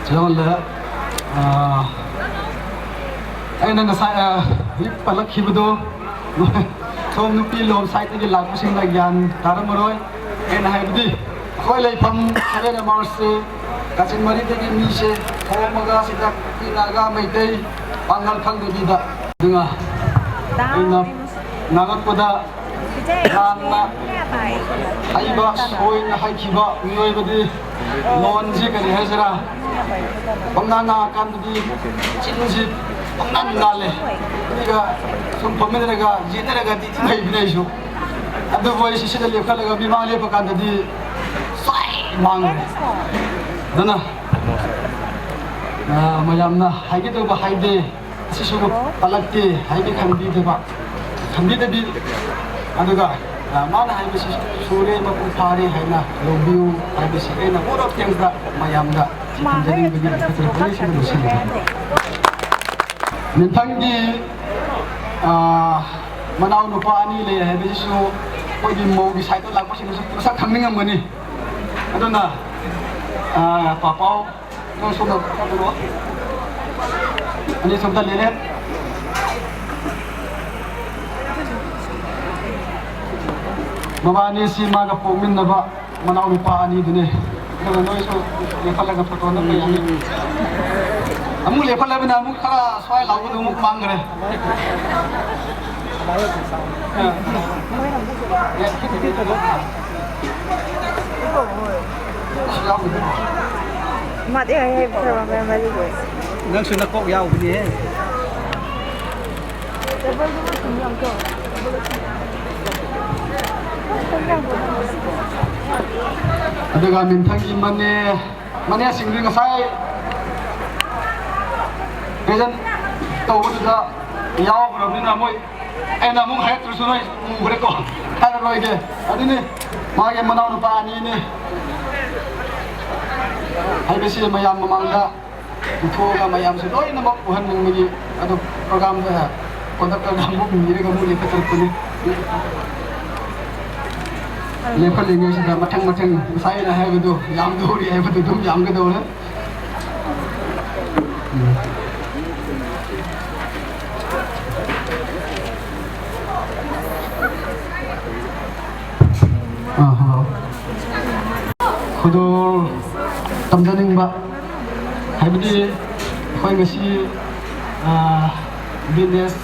Chu le. Ah. Ai na na sa, ah, hi pa la khi bu do. Thom nupi lom sai te la ku sing la gyan. Taram roi. Ai na hai bu di. Khoi lei pham, Seven M R C, Kachin Mari te mi se, Khawm Naga, Sitak, Pi Naga, Meitei, Pangal khang de bida. Dinga. Ina, Naga koda, Ranna, Haiba, Soina, Haikiba, Mioi Badi, Lonji, Kali Hajra, Bangna, Naga, Kan Badi, Chinji, Bangna, Nale, Niga, Sum Pamiraga, Jinaraga, Titi, Mai Binesu. ꯑꯗꯨꯕꯨ ꯑꯩ ꯁꯤꯗ ꯂꯦꯞꯈꯠꯂꯒ ꯃꯤꯃꯥꯡ ꯂꯦꯞꯄ ꯀꯥꯟꯗꯗꯤ ꯁ꯭ꯋꯥꯏ ꯃꯥꯡꯈ꯭ꯔꯦ꯫ ꯑꯗꯨꯅ, ꯑ, ꯃꯌꯥꯝꯅ ꯍꯥꯏꯒꯗꯧꯕ ꯍꯥꯏꯗꯦ, ꯑꯁꯤꯁꯨ ꯄꯜꯂꯛꯇꯦ ꯍꯥꯏꯗꯤ ꯈꯟꯕꯤꯗꯕ, ꯈꯟꯕꯤꯗꯕꯤ, ꯑꯗꯨꯒ ꯃꯥꯅ ꯍꯥꯏꯕꯁꯤ ꯁꯨꯔꯦ, ꯃꯄꯨꯡ ꯐꯥꯔꯦ ꯍꯥꯏꯅ ꯂꯧꯕꯤꯌꯨ ꯍꯥꯏꯕꯁꯤ ꯑꯩꯅ vote of thanks ꯗ ꯃꯌꯥꯝꯗ ꯁꯤ ꯊꯝꯖꯅꯤꯡꯕꯒꯤ ꯃꯊꯛꯇ ꯄꯨꯟꯁꯤꯟꯕ ꯂꯣꯏꯁꯤꯟꯕꯅꯤ꯫ ꯃꯤꯊꯪꯒꯤ, ꯑꯥ, ꯃꯅꯥꯎ ꯅꯨꯄꯥ ꯑꯅꯤ ꯂꯩ ꯍꯥꯏꯕꯁꯤꯁꯨ ꯑꯩꯈꯣꯏꯒꯤ ꯃꯧꯒꯤ side ꯇ ꯂꯥꯛꯄꯁꯤꯡꯅꯁꯨ ꯃꯁꯛ ꯈꯪꯅꯤꯡꯉꯝꯒꯅꯤ꯫ ꯑꯗꯨꯅ, ꯑꯥ, ꯄꯥꯄꯥꯎ, ꯅꯪ ꯁꯣꯝꯗ ꯆꯠꯂꯨꯔꯣ꯫ ꯑꯅꯤ ꯁꯣꯝꯗ ꯂꯦꯂꯦꯟ꯫ ꯃꯕꯥꯅꯤꯁꯤ ꯃꯥꯒ ꯄꯣꯛꯃꯤꯟꯅꯕ ꯃꯅꯥꯎ ꯅꯨꯄꯥ ꯑꯅꯤꯗꯨꯅꯦ꯫ ꯑꯗꯨꯒ ꯅꯣꯏꯁꯨ ꯂꯦꯞꯈꯠꯂꯒ photo ꯅꯝꯕ ꯌꯥꯅꯤ꯫ ꯑꯃꯨꯛ ꯂꯦꯞꯈꯠꯂꯕꯅꯤꯅ ꯑꯃꯨꯛ ꯈꯔ ꯁ꯭ꯋꯥꯏ ꯂꯥꯎꯕꯗꯣ ꯑꯃꯨꯛ ꯃꯥꯡꯈ꯭ꯔꯦ꯫ ꯃꯥꯗꯤ ꯍꯦꯛ ꯍꯦꯛ ꯈꯔ ꯃꯌꯥꯝ ꯃꯔꯤ ꯑꯣꯏ꯫ ꯅꯪꯁꯨ ꯅꯀꯣꯛ ꯌꯥꯎꯕꯅꯤꯍꯦ꯫ ꯑꯗꯨꯒ ꯃꯤꯊꯪꯒꯤ ꯃꯅꯦ, ꯃꯅꯦꯁꯤꯡꯗꯤ ꯉꯁꯥꯏ present ꯇꯧꯕꯗꯨꯗ ꯌꯥꯎꯈ꯭ꯔꯕꯅꯤꯅ ꯃꯣꯏ ꯑꯩꯅ ꯑꯃꯨꯛ ꯍꯥꯏꯔꯛꯇ꯭ꯔꯁꯨ ꯅꯣꯏ ꯎꯈ꯭ꯔꯦꯀꯣ, ꯍꯥꯏꯔꯔꯣꯏꯒꯦ꯫ ꯑꯗꯨꯅꯤ ꯃꯥꯒꯤ ꯃꯅꯥꯎꯅꯨꯄꯥ ꯑꯅꯤꯅꯤ꯫ ꯍꯥꯏꯕꯁꯤ ꯃꯌꯥꯝ ꯃꯃꯥꯡꯗ ꯄꯨꯊꯣꯛꯑꯒ ꯃꯌꯥꯝꯁꯨ ꯂꯣꯏꯅꯃꯛ ꯎꯍꯟꯅꯤꯡꯕꯒꯤ ꯑꯗꯨ program ꯗ conductor ꯗ ꯑꯃꯨꯛ ꯅꯤꯔꯒ ꯑꯃꯨꯛ ꯂꯦꯞꯈꯠꯂꯛꯄꯅꯤ꯫ ꯂꯦꯞꯈꯠꯂꯤꯉꯩꯁꯤꯗ ꯃꯊꯪ ꯃꯊꯪ ꯉꯁꯥꯏ ꯑꯩꯅ ꯍꯥꯏꯕꯗꯨ ꯌꯥꯝꯗꯧꯔꯤ ꯍꯥꯏꯕꯗꯨ ꯑꯗꯨꯝ ꯌꯥꯝꯒꯗꯧꯔꯦ꯫ ꯎꯝ꯫ ꯑꯥ, hello꯫ ꯈꯨꯗꯣꯜ ꯇꯝꯖꯅꯤꯡꯕ ꯍꯥꯏꯕꯗꯤ ꯑꯩꯈꯣꯏ ꯉꯁꯤ, ꯑꯥ, witness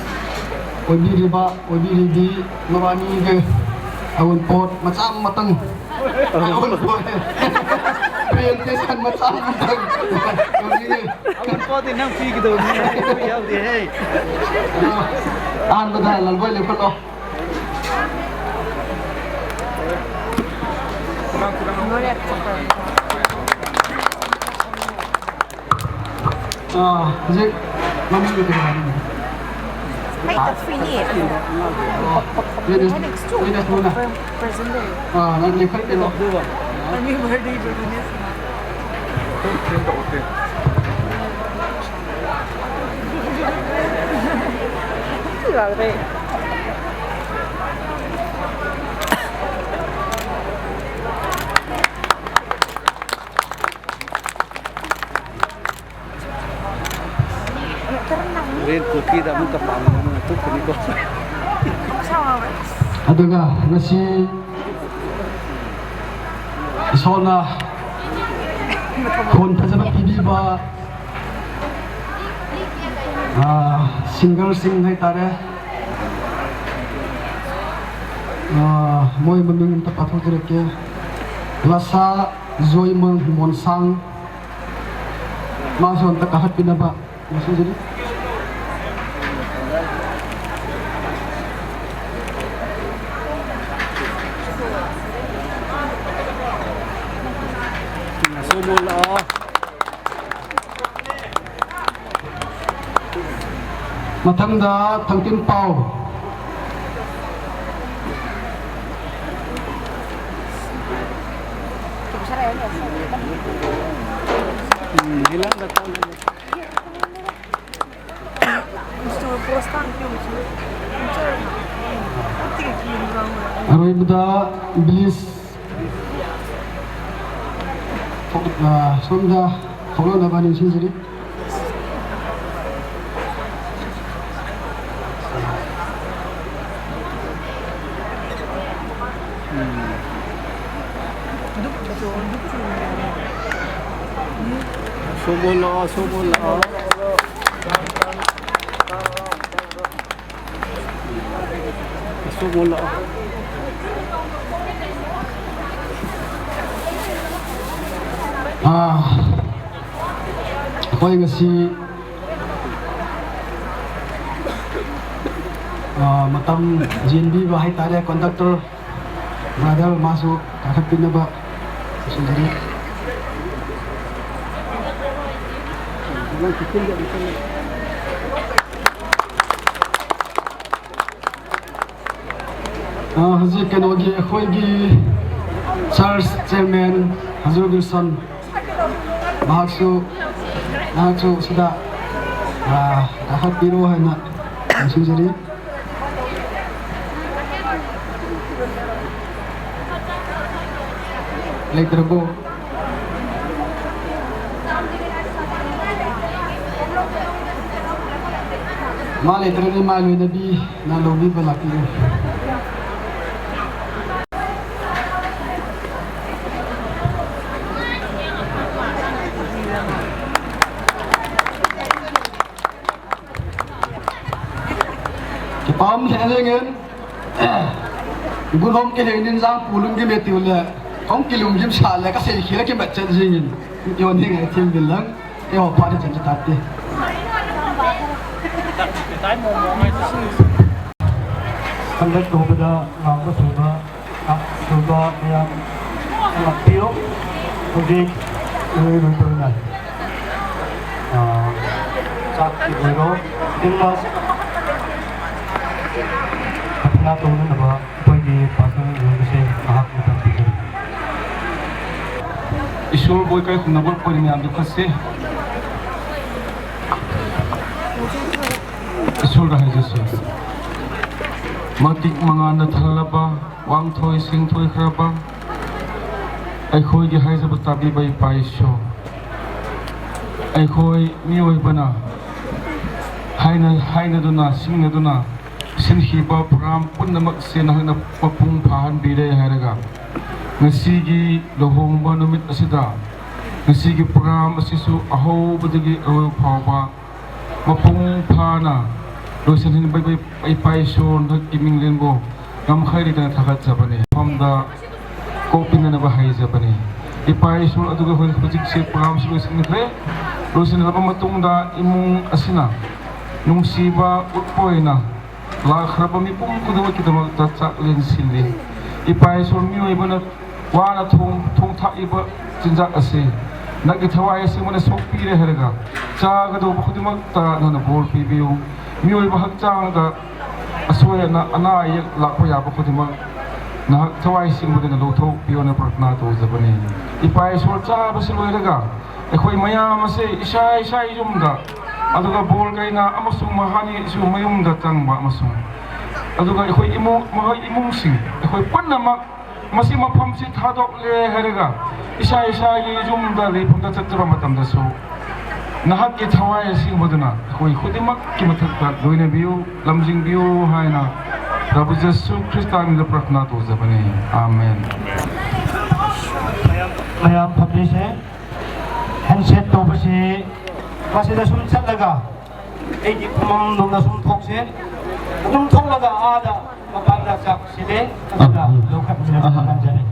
ꯑꯣꯏꯕꯤꯔꯤꯕ, ꯑꯣꯏꯕꯤꯔꯤꯕꯤ ꯃꯕꯥꯅꯤꯒꯤ ꯑꯋꯨꯟꯄꯣꯠ ꯃꯆꯥ ꯑꯃꯇꯪ, ꯑꯋꯨꯟꯄꯣꯠ, presentation ꯃꯆꯥ ꯑꯃꯇꯪ ꯇꯧꯖꯒꯦ꯫ ꯑꯋꯨꯟꯄꯣꯠꯇꯤ ꯅꯪ ꯄꯤꯒꯗꯧꯕꯅꯤ, ꯑꯩ ꯌꯥꯎꯗꯦꯍꯦ꯫ ꯑꯗꯣ ꯑꯍꯥꯟꯕꯗ ꯂꯥꯜꯕꯣꯏ ꯂꯦꯞꯈꯠꯂꯣ꯫ ꯑꯥ, ꯍꯧꯖꯤꯛ ꯃꯃꯤꯡꯗꯤ ꯀꯔꯤ ꯍꯥꯏꯅꯤ? Hey, that's for you. Alex, too. Present day. Ah, nang lipat ito. Happy birthday, Bernice. Grabe. Rin ko, kita mo kapang mo ito, kini ko. ꯑꯗꯨꯒ ꯉꯁꯤ ꯏꯁꯣꯔꯅ ꯈꯣꯟ ꯐꯖꯅ ꯄꯤꯕꯤꯕ, ꯑꯥ, ꯁꯤꯡꯒꯔꯁꯤꯡ ꯍꯥꯏꯇꯥꯔꯦ꯫ ꯑꯥ, ꯃꯣꯏ ꯃꯃꯤꯡ ꯑꯝꯇ ꯄꯥꯊꯣꯛꯆꯔꯛꯀꯦ꯫ ꯂꯁꯥ ꯖꯣꯏꯃꯪ ꯃꯣꯟꯁꯥꯡ, ꯃꯥꯁꯨ ꯑꯝꯇ ꯀꯥꯈꯠꯄꯤꯅꯕ ꯅꯤꯡꯁꯤꯡꯖꯔꯤ꯫ ꯁꯣꯃꯣ ꯂꯥꯛꯑꯣ꯫ ꯃꯊꯪꯗ ꯊꯥꯡꯀꯤꯟ ꯄꯥꯎ꯫ ꯎꯝ, ꯏꯂꯥꯡꯗ ꯇꯧꯔꯦ꯫ ꯑꯔꯣꯏꯕꯗ ꯕ꯭ꯂꯤꯁ ꯊꯣꯛ-, ꯑ, ꯁꯣꯝꯗ ꯊꯣꯛꯂꯛꯅꯕ ꯅꯤꯡꯁꯤꯡꯖꯔꯤ꯫ ꯁꯣꯝꯕꯣꯜ ꯂꯥꯛꯑꯣ, ꯁꯣꯝꯕꯣꯜ ꯂꯥꯛꯑꯣ꯫ ꯁꯣꯝꯕꯣꯜ ꯂꯥꯛꯑꯣ꯫ ꯑꯥ, ꯑꯩꯈꯣꯏ ꯉꯁꯤ, ꯑꯥ, ꯃꯇꯝ ꯌꯦꯟꯕꯤꯕ ꯍꯥꯏꯇꯥꯔꯦ, ꯀꯣꯟꯗꯛꯇꯔ ꯕ꯭ꯔꯥꯗꯔ ꯃꯥꯁꯨ ꯀꯥꯈꯠꯄꯤꯅꯕ ꯇꯧꯁꯤꯟꯖꯔꯤ꯫ ꯑ, ꯍꯧꯖꯤꯛ ꯀꯩꯅꯣꯒꯤ, ꯑꯩꯈꯣꯏꯒꯤ church chairman ꯍꯖꯨꯔ ꯒꯨꯜꯁꯟ, ꯃꯍꯥꯛꯁꯨ, ꯃꯍꯥꯛꯁꯨ ꯁꯤꯗ, ꯑ, ꯀꯥꯈꯠꯄꯤꯔꯣ ꯍꯥꯏꯅ ꯅꯤꯡꯁꯤꯡꯖꯔꯤ꯫ ꯂꯩꯇ꯭ꯔꯕꯣ? ꯃꯥ ꯂꯩꯇ꯭ꯔꯗꯤ ꯃꯥ ꯂꯣꯏꯅꯕꯤꯅ ꯂꯧꯕꯤꯕ ꯂꯥꯛꯄꯤꯔꯣ꯫ Kipam leh lengen. Gunhom kileng din jang pulum ki metiu le. Kong kilum kim sa le ka sei khira ki mat chen jingin. Yon hi ngai thim bil lang. Ke ho pa de chen tat ti. Hanggat ko bada ngam ko suba. Suba yang ngam pio. Ko de. Ui ui ui. Ah, ꯆꯥꯛ ꯑꯣꯏꯔꯣ, ꯈꯨꯗꯤꯡꯃꯛ ꯄ꯭ꯔꯊꯅꯥ ꯇꯧꯅꯅꯕ ꯑꯩꯈꯣꯏꯒꯤ pastor ꯑꯣꯏꯕꯁꯦ ꯃꯍꯥꯛ ꯃꯇꯝ ꯄꯤꯖꯔꯤ꯫ ꯏꯁꯣꯔꯕꯨ ꯏꯀꯥꯏ ꯈꯨꯝꯅꯕ ꯑꯣꯏꯅ ꯃꯌꯥꯝꯗꯨ ꯈꯠꯁꯤ꯫ ꯏꯁꯣꯔꯗ ꯍꯥꯏꯖꯁꯤ꯫ ꯃꯇꯤꯛ ꯃꯉꯥꯅ ꯊꯜꯂꯕ, ꯋꯥꯡꯊꯣꯏ ꯁꯤꯡꯊꯣꯏꯈ꯭ꯔꯕ ꯑꯩꯈꯣꯏꯒꯤ ꯍꯥꯏꯖꯕ ꯇꯥꯕꯤꯕ ꯏꯄꯥ ꯏꯁꯣꯔ, ꯑꯩꯈꯣꯏ ꯃꯤꯑꯣꯏꯕꯅ ꯍꯥꯏꯅ-, ꯍꯥꯏꯅꯗꯨꯅ, ꯁꯤꯡꯅꯗꯨꯅ ꯁꯤꯟꯈꯤꯕ ꯄ꯭ꯔꯣꯒ꯭ꯔꯥꯝ ꯄꯨꯝꯅꯃꯛꯁꯦ ꯅꯍꯥꯛꯅ ꯃꯄꯨꯡ ꯐꯥꯍꯟꯕꯤꯔꯦ ꯍꯥꯏꯔꯒ, ꯉꯁꯤꯒꯤ ꯂꯨꯍꯣꯡꯕ ꯅꯨꯃꯤꯠ ꯑꯁꯤꯗ, ꯉꯁꯤꯒꯤ ꯄ꯭ꯔꯣꯒ꯭ꯔꯥꯝ ꯑꯁꯤꯁꯨ ꯑꯍꯧꯕꯗꯒꯤ ꯑꯔꯣꯏꯕ ꯐꯥꯎꯕ ꯃꯄꯨꯡ ꯐꯥꯅ ꯂꯣꯏꯁꯤꯟꯍꯟꯕꯤꯕ ꯏꯄꯥ ꯏꯁꯣꯔ ꯅꯍꯥꯛꯀꯤ ꯃꯤꯡꯂꯦꯟꯕꯨ ꯉꯝꯈꯩ ꯂꯩꯇꯅ ꯊꯥꯒꯠꯆꯕꯅꯤ꯫ ꯃꯐꯝꯗ ꯀꯣꯛ ꯄꯤꯅꯅꯕ ꯍꯥꯏꯖꯕꯅꯤ꯫ ꯏꯄꯥ ꯏꯁꯣꯔ, ꯑꯗꯨꯒ ꯍꯧꯖꯤꯛ, ꯍꯧꯖꯤꯛꯁꯦ ꯄ꯭ꯔꯣꯒ꯭ꯔꯥꯝꯁꯤ ꯂꯣꯏꯁꯤꯟꯈ꯭ꯔꯦ꯫ ꯂꯣꯏꯁꯤꯟꯈ꯭ꯔꯕ ꯃꯇꯨꯡꯗ ꯏꯃꯨꯡ ꯑꯁꯤꯅ ꯅꯨꯡꯁꯤꯕ ꯎꯠꯄ ꯑꯣꯏꯅ ꯂꯥꯛꯈ꯭ꯔꯕ ꯃꯤꯄꯨꯝ ꯈꯨꯗꯤꯡꯃꯛꯀꯤꯗꯃꯛꯇ ꯆꯥꯛꯂꯦꯟ ꯁꯤꯜꯂꯤ꯫ ꯏꯄꯥ ꯏꯁꯣꯔ, ꯃꯤꯑꯣꯏꯕꯅ ꯋꯥꯅ ꯊꯣꯡ-, ꯊꯣꯡ ꯊꯥꯛꯂꯤꯕ ꯆꯤꯟꯖꯥꯛ ꯑꯁꯤ ꯅꯪꯒꯤ ꯊꯋꯥꯏ ꯑꯁꯦꯡꯕꯅ ꯁꯣꯛꯄꯤꯔꯦ ꯍꯥꯏꯔꯒ ꯆꯥꯒꯗꯧꯕ ꯈꯨꯗꯤꯡꯃꯛꯇ ꯅꯪꯅ ꯕꯣꯔ ꯄꯤꯕꯤꯌꯨ꯫ ꯃꯤꯑꯣꯏꯕ ꯍꯛꯆꯥꯡꯗ ꯑꯁꯣꯏ ꯑꯅꯥ, ꯑꯅꯥ ꯑꯌꯦꯛ ꯂꯥꯛꯄ ꯌꯥꯕ ꯈꯨꯗꯤꯡꯃꯛ ꯅꯍꯥꯛ ꯊꯋꯥꯏ ꯁꯤꯡꯕꯗꯨꯅ ꯂꯧꯊꯣꯛꯄꯤꯌꯣꯅ ꯄ꯭ꯔꯊꯅꯥ ꯇꯧꯖꯕꯅꯤ꯫ ꯏꯄꯥ ꯏꯁꯣꯔ, ꯆꯥꯕꯁꯤ ꯂꯣꯏꯔꯒ ꯑꯩꯈꯣꯏ ꯃꯌꯥꯝ ꯑꯁꯦ ꯏꯁꯥ ꯏꯁꯥ ꯌꯨꯝꯗ, ꯑꯗꯨꯒ ꯕꯣꯔ ꯀꯩꯅꯥ ꯑꯃꯁꯨꯡ ꯃꯍꯥꯅꯤꯁꯨ ꯃꯌꯨꯝꯗ ꯆꯪꯕ, ꯑꯃꯁꯨꯡ ꯑꯗꯨꯒ ꯑꯩꯈꯣꯏ ꯏꯃꯨꯡ, ꯃꯈꯣꯏ ꯏꯃꯨꯡꯁꯤꯡ, ꯑꯩꯈꯣꯏ ꯄꯨꯝꯅꯃꯛ ꯃꯁꯤ ꯃꯐꯝꯁꯤ ꯊꯥꯗꯣꯛꯂꯦ ꯍꯥꯏꯔꯒ ꯏꯁꯥ ꯏꯁꯥꯒꯤ ꯌꯨꯝꯗ ꯂꯩꯐꯝꯗ ꯆꯠꯆꯕ ꯃꯇꯝꯗꯁꯨ ꯅꯍꯥꯛꯀꯤ ꯊꯋꯥꯏ ꯑꯁꯦꯡꯕꯗꯨꯅ ꯑꯩꯈꯣꯏ ꯈꯨꯗꯤꯡꯃꯛꯀꯤ ꯃꯊꯛꯇ ꯂꯣꯏꯅꯕꯤꯌꯨ, ꯂꯝꯖꯤꯡꯕꯤꯌꯨ ꯍꯥꯏꯅ ꯄ꯭ꯔꯚꯨ ꯖꯤꯁꯨ ꯈ꯭ꯔꯤꯁꯇꯒꯤ ꯃꯤꯡꯗ ꯄ꯭ꯔꯊꯅꯥ ꯇꯧꯖꯕꯅꯤ꯫ ꯑꯥꯃꯦꯟ꯫ ꯃꯌꯥꯝ ꯐꯝꯕꯤꯁꯦ꯫ ꯍꯦꯟꯁꯦꯛ ꯇꯧꯕꯁꯤ ꯃꯁꯤꯗ ꯁꯨꯝ ꯆꯠꯂꯒ ꯑꯩꯒꯤ ꯐꯝꯐꯝꯂꯣꯝꯗ ꯁꯨꯝ ꯊꯣꯛꯁꯦ꯫ ꯑꯗꯨꯝ ꯊꯣꯛꯂꯒ ꯑꯥꯗ ꯃꯄꯥꯟꯗ ꯆꯥꯛ ꯁꯤꯜꯂꯦ, ꯑꯗꯨꯗ ꯑꯍꯥ꯫ ꯂꯧꯈꯠꯃꯤꯟꯅꯁꯤ ꯑꯍꯥ꯫ ꯈꯟꯖꯔꯤ꯫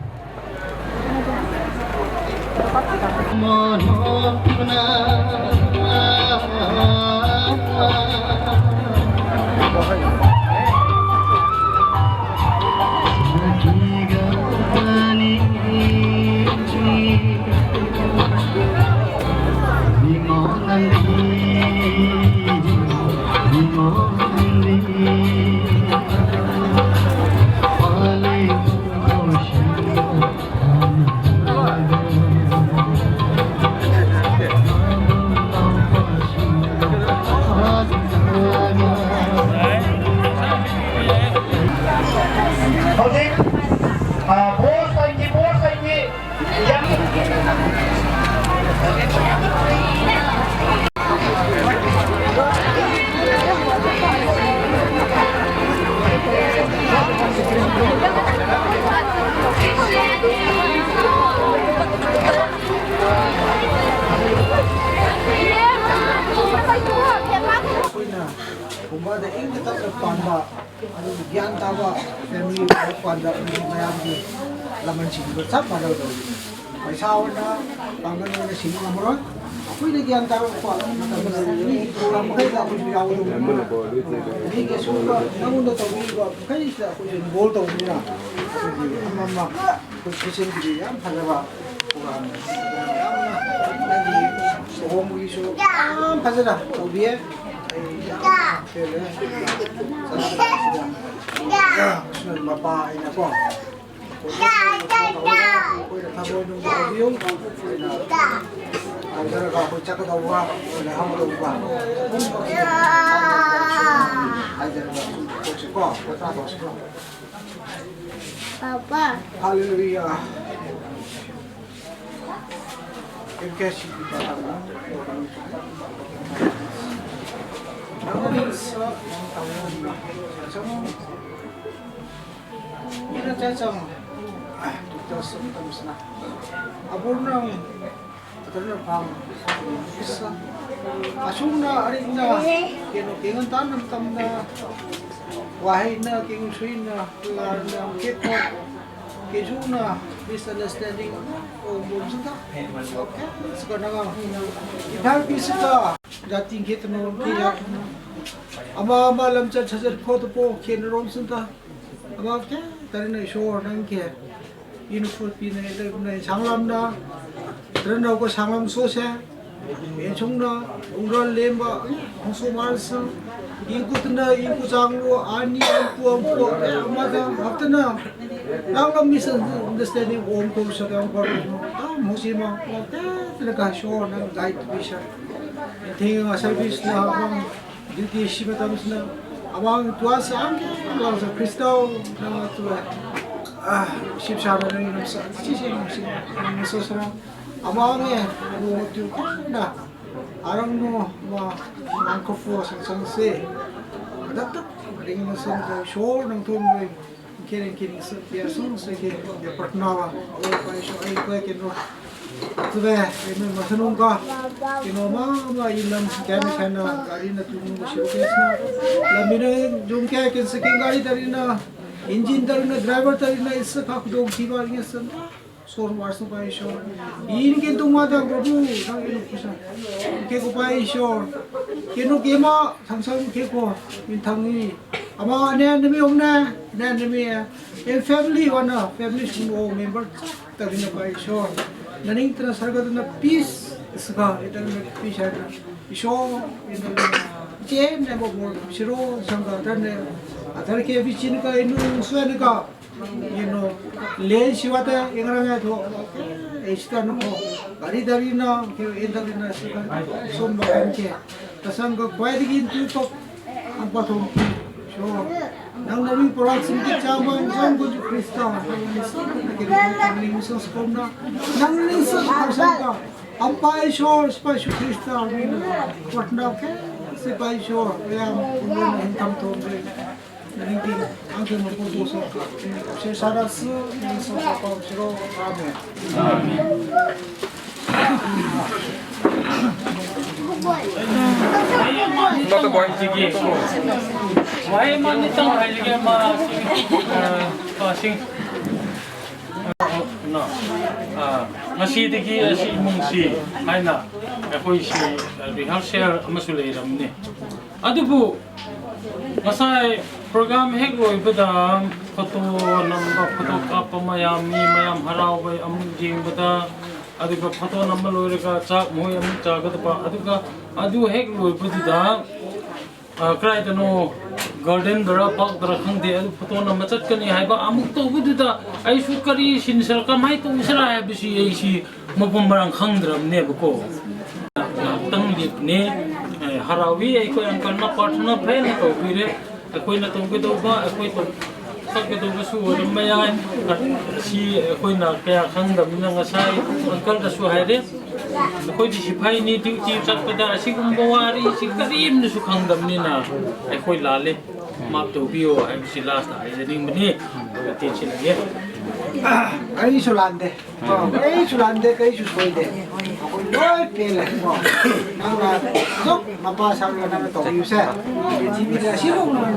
ꯍꯧꯖꯤꯛ, ꯑ, ꯕꯣꯁ ꯂꯩꯇꯦ, ꯕꯣꯁ ꯂꯩꯇꯦ꯫ ꯑꯩꯈꯣꯏꯅ ꯀꯨꯝꯕꯗ ꯏꯪꯅ ꯇꯞꯅ ꯄꯥꯟꯕ, ꯑꯗꯨꯒ ꯒ꯭ꯌꯥꯟ ꯇꯥꯕ ꯐꯦꯃꯤꯂꯤ ꯑꯣꯏꯔꯛꯄ ꯀꯥꯟꯗ ꯃꯌꯥꯝꯒꯤ ꯂꯃꯟ ꯁꯤꯡꯕ ꯆꯞ ꯃꯥꯟꯅꯒꯗꯧꯔꯤꯕꯅꯤ꯫ ꯄꯩꯁꯥ ꯑꯣꯏꯅ, ꯄꯥꯡꯒꯜ ꯑꯣꯏꯅ ꯁꯤꯡꯕ ꯉꯝꯃꯔꯣꯏ꯫ ꯑꯩꯈꯣꯏꯅ ꯒ꯭ꯌꯥꯟ ꯇꯥꯔꯛꯄ ꯃꯇꯝꯗ ꯃꯤꯒꯤ ꯄ꯭ꯔꯣꯒ꯭ꯔꯥꯝ ꯃꯈꯩꯗ ꯑꯩꯈꯣꯏꯁꯨ ꯌꯥꯎꯒꯗꯧꯕꯅꯤꯅ, ꯃꯤꯒꯤ ꯑꯁꯨꯝꯕ ꯅꯉꯣꯟꯗ ꯇꯧꯕꯤꯔꯤꯕ ꯃꯈꯩꯁꯤꯗ ꯑꯩꯈꯣꯏꯁꯨ ꯏꯟꯚꯣꯜꯕ ꯇꯧꯕꯅꯤꯅ, ꯑꯩꯈꯣꯏꯒꯤ ꯑꯃ ꯑꯃ ꯑꯩꯈꯣꯏ ꯈ꯭ꯔꯤꯁꯇꯤꯌꯟꯒꯤꯗꯤ ꯌꯥꯝ ꯐꯖꯕ ꯄ꯭ꯔꯣꯒ꯭ꯔꯥꯝꯅꯤ꯫ ꯌꯥꯝꯅ ꯅꯪꯒꯤ ꯂꯨꯍꯣꯡꯕꯒꯤꯁꯨ ꯌꯥꯝ ꯐꯖꯅ ꯇꯧꯕꯤꯌꯦ꯫ ꯑꯩ ꯌꯥꯝ ꯃꯄꯥ ꯑꯩꯅꯀꯣ꯫ ꯑꯩꯈꯣꯏꯅ ꯊꯕꯛ ꯅꯨꯡ ꯇꯧꯕꯤꯌꯨ꯫ ꯑꯩꯅ ꯍꯥꯏꯖꯔꯒ ꯑꯩꯈꯣꯏ ꯆꯠꯀꯗꯧꯕ, ꯑꯩꯈꯣꯏ ꯂꯩꯍꯧꯒꯗꯧꯕ꯫ ꯍꯥꯏꯖꯔꯒ ꯁꯨꯝ ꯇꯧꯁꯤꯀꯣ, ꯄꯣꯊꯥ ꯇꯧꯁꯤꯀꯣ꯫ Papa. Hallelujah. ꯑꯁꯨꯝꯅ ꯑꯔꯤꯡꯅ ꯀꯩꯅꯣ ꯀꯦꯡꯉꯟ ꯇꯥꯟꯅ ꯃꯇꯝꯗ ꯋꯥꯍꯩꯅ ꯀꯦꯡꯁꯨꯏꯅ ꯂꯥꯔꯅ ꯀꯦꯛꯄ ꯀꯦꯖꯨꯅ misunderstanding ꯑꯣꯏꯕꯁꯤꯗ ꯀꯦꯁꯀꯅꯒ ꯏꯝꯐꯥꯜ ꯄꯤꯁꯤꯗ ꯖꯥꯇꯤ ꯈꯦꯠꯇꯅ ꯀꯦꯌꯥ ꯑꯃ ꯑꯃ ꯂꯝꯆꯠ ꯁꯥꯖꯠ ꯈꯣꯠꯇꯄꯣ ꯈꯦꯠꯅꯔꯣꯝꯁꯤꯗ ꯑꯃ ꯀꯦ ꯇꯔꯤꯅ ꯏꯁꯣꯔ ꯅꯪ ꯀꯦ ꯏꯅ ꯐꯨꯠ ꯄꯤꯅ ꯂꯩꯕꯅ ꯏꯟꯁꯥꯡ ꯂꯥꯝꯅ ꯇꯔꯟ ꯅꯧꯕ ꯁꯥꯡꯂꯝ ꯁꯣꯁꯦ ꯌꯦꯟꯁꯨꯡꯅ ꯎꯡꯔꯜ ꯂꯦꯝꯕ ꯍꯣꯡꯁꯨ ꯃꯥꯔꯁ ꯏꯪꯀꯨꯇꯅ ꯏꯪꯀꯨ ꯆꯥꯡꯂꯨ ꯑꯅꯤ ꯑꯪꯀꯨ ꯑꯪꯀꯨ ꯑꯃꯗ ꯍꯥꯞꯇꯅ ꯂꯥꯡꯂꯝ misunderstanding ꯑꯣꯝ ꯀꯣ ꯁꯗꯥꯝ ꯀꯣ ꯇꯥꯝ ꯍꯣꯁꯤꯃ ꯀꯣ ꯇꯦꯇꯅ ꯀꯥ ꯁꯣꯔꯅ guide ꯄꯤꯁ ꯊꯦꯡ service ꯅ duty ꯁꯤ ꯃꯇꯝꯁꯤꯅ ꯑꯃꯥꯡ ꯇꯨꯋꯥ ꯁꯥꯡꯒꯦ ꯂꯥꯡꯁ ꯈ꯭ꯔꯤꯁꯇꯥꯎ ꯅꯪ ꯇꯨꯋꯦ ꯁꯤꯞ ꯁꯥꯔ ꯅꯪ ꯅꯪ ꯁꯤꯁꯦ ꯅꯪ ꯁꯣꯁꯔ ꯑꯃꯥꯡꯉꯦ ꯅꯣꯡ ꯇꯨ ꯀꯟꯅ ꯑꯔꯪꯅꯣ ꯃꯥ ꯅꯪ ꯈꯣꯐꯣ ꯁꯪꯁꯪꯁꯦ ꯑꯗꯛꯇ ꯔꯤꯡꯅ ꯁꯪ ꯁꯣꯔ ꯅꯪ ꯊꯣꯡ ꯅꯣꯏ ꯀꯦꯔꯦꯟ ꯀꯦꯔꯦꯟ ꯁꯪ ꯄꯤꯌꯥ ꯁꯪ ꯁꯪ ꯀꯦ ꯄ꯭ꯔꯊꯅꯥ ꯋꯥ ꯑꯣ ꯄꯥꯏꯁꯣ ꯑꯩ ꯀꯣꯏ ꯀꯦꯅꯣ ꯇꯨꯕꯦ ꯏꯃꯦ ꯃꯁꯅꯨꯡꯒ ꯀꯩꯅꯣ ꯃꯥ ꯃꯥ ꯏꯂꯝ ꯀꯌꯥꯃꯤ ꯈꯥꯏꯅ ꯒꯥꯔꯤꯅ ꯇꯨꯡ ꯁꯤꯔꯣꯀꯦꯁꯅ ꯂꯝꯕꯤꯅ ꯌꯨꯝ ꯀꯌꯥ ꯀꯦꯟ ꯁꯤꯀꯤꯡ ꯒꯥꯔꯤ ꯇꯔꯤꯅ ꯏꯟꯖꯤꯟ ꯇꯔꯤꯅ ꯗ꯭ꯔꯥꯏꯚꯔ ꯇꯔꯤꯅ ꯏꯁ ꯈꯥ ꯈꯨꯗꯣꯡ ꯊꯤꯕ ꯏꯁ ꯁꯣꯔ ꯋꯥꯔꯁꯨ ꯄꯥꯏ ꯁꯣꯔ ꯏꯟ ꯀꯦꯟ ꯇꯨꯡ ꯃꯥ ꯇ ꯄ꯭ꯔꯚꯨ ꯅꯪ ꯏꯂꯨ ꯈꯨꯁ ꯀꯦ ꯀꯣ ꯄꯥꯏ ꯁꯣꯔ ꯀꯦꯅꯣ ꯀꯦꯃ ꯊꯪꯁꯪ ꯀꯦ ꯀꯣ ꯃꯤꯟ ꯊꯪꯅꯤ ꯑꯃ ꯑꯅꯦ ꯅꯃꯤ ꯑꯣꯝꯅꯦ ꯅꯦ ꯅꯃꯤ ꯑꯦ ꯐꯦꯃꯤꯂꯤ ꯋꯥꯅ ꯐꯦꯃꯤꯂꯤ ꯁꯨꯡ ꯑꯣ ꯃꯦꯝꯕꯔ ꯆꯥꯛ ꯇꯒꯤꯅ ꯄꯥꯏ ꯏꯁꯣꯔ ꯅꯅꯤꯡꯇꯅ ꯁꯔꯒꯗꯅ peace ꯏꯁꯒ ꯏꯇꯅ peace ꯍꯥꯏꯅ ꯏꯁꯣꯔ ꯏꯇꯅ Chem ne bo bol siro sangha dan ne. Adar ke bi chin ka inu swen ka. Ino len siwa te ingrang ya tho. Eista no ko. Gari dari na ke en dari na sika. Som ba kan ke. Tasang ka kwai di kin tu tok. Ang pa thong. So nang nari porak sim ki chama jong ko Krista. Nang ni so skom na. Nang ni so skom na. Ampa Ishwar, Sipai Iswar Krista, Patna ke Sipai Iswar, yang pun yang tam tom re. Ringking, angke mo pun so ka. Se sara su, ni so so ka, siro, amen. Not a boy, Jiggy. Why money tang hai ke ma, uh, passing. No. Ah, ꯉꯁꯤꯗꯒꯤ ꯑꯁꯤ ꯏꯃꯨꯡꯁꯤ ꯍꯥꯏꯅ ꯑꯩꯈꯣꯏꯁꯤ, ꯑ, rehearsal ꯑꯃꯁꯨ ꯂꯩꯔꯝꯅꯤ꯫ ꯑꯗꯨꯕꯨ ꯉꯁꯥꯏ program ꯍꯦꯛ ꯂꯣꯏꯕꯗ photo ꯅꯝꯕ, photo ꯀꯥꯞꯄ ꯃꯌꯥꯝ, ꯃꯤ ꯃꯌꯥꯝ ꯍꯔꯥꯎꯕ ꯑꯃꯨꯛ ꯌꯦꯡꯕꯗ, ꯑꯗꯨꯒ photo ꯅꯝꯕ ꯂꯣꯏꯔꯒ ꯆꯥꯛ ꯃꯣꯏ ꯑꯃꯨꯛ ꯆꯥꯒꯗꯕ, ꯑꯗꯨꯒ ꯑꯗꯨ ꯍꯦꯛ ꯂꯣꯏꯕꯗꯨꯗ ꯑ, ꯀꯗꯥꯏꯗꯅꯣ garden ꯗꯔ park ꯇꯔ ꯈꯪꯗꯦ, ꯑꯗꯨ photo ꯅꯝꯕ ꯆꯠꯀꯅꯤ ꯍꯥꯏꯕ ꯑꯃꯨꯛ ꯇꯧꯕꯗꯨꯗ ꯑꯩꯁꯨ ꯀꯔꯤ ꯁꯤꯟꯁꯤꯔ, ꯀꯃꯥꯏꯅ ꯇꯧꯁꯤꯔ ꯍꯥꯏꯕꯁꯤ ꯑꯩꯁꯤ ꯃꯄꯨꯡ ꯃꯔꯥꯡ ꯈꯪꯗ꯭ꯔꯕꯅꯦꯕꯀꯣ꯫ ꯉꯥꯏꯍꯥꯛꯇꯪ ꯂꯦꯞꯄꯅꯦ꯫ ꯑꯦ, ꯍꯔꯥꯎꯏ ꯑꯩꯈꯣꯏ uncle ꯅ ꯄ꯭ꯔꯥꯊꯅꯥ ꯐꯖꯅ ꯇꯧꯕꯤꯔꯦ꯫ ꯑꯩꯈꯣꯏꯅ ꯇꯧꯒꯗꯧꯕ, ꯑꯩꯈꯣꯏ ꯇꯧ-, ꯁꯛꯀꯗꯧꯕꯁꯨ ꯑꯣꯏꯔꯝꯕ ꯌꯥꯏ꯫ ꯑꯁꯤ ꯑꯩꯈꯣꯏꯅ ꯀꯌꯥ ꯈꯪꯗꯕꯅꯤꯅ ꯉꯁꯥꯏ uncle ꯗꯁꯨ ꯍꯥꯏꯔꯦ꯫ ꯑꯩꯈꯣꯏꯗꯤ ꯁꯤꯐꯥꯏꯅꯤ, duty ꯆꯠꯄꯗ ꯑꯁꯤꯒꯨꯝꯕ ꯋꯥꯔꯤꯁꯤ ꯀꯔꯤꯝꯅꯁꯨ ꯈꯪꯗꯕꯅꯤꯅ ꯑꯩꯈꯣꯏ ꯂꯥꯜꯂꯦ, ꯃꯥꯞ ꯇꯧꯕꯤꯌꯣ ꯍꯥꯏꯕꯁꯤ last ꯇ ꯍꯥꯏꯖꯅꯤꯡꯕꯅꯤ꯫ ꯑꯗꯨꯒ ꯇꯦꯟꯁꯤꯜꯂꯒꯦ꯫ ꯀꯔꯤꯁꯨ ꯂꯥꯟꯗꯦ꯫ ꯀꯔꯤꯁꯨ ꯂꯥꯟꯗꯦ, ꯀꯔꯤꯁꯨ ꯁꯣꯏꯗꯦ꯫ ꯑꯩꯈꯣꯏ ꯂꯣꯏ ꯄꯦꯜꯂꯦ꯫ ꯅꯪꯅ ꯑꯗꯨꯝ ꯃꯄꯥ ꯁꯥꯔꯒ ꯅꯪꯅ ꯇꯧꯕꯤꯕꯁꯦ꯫ ꯁꯤꯕꯤꯗ ꯑꯁꯤꯒꯨꯝꯕ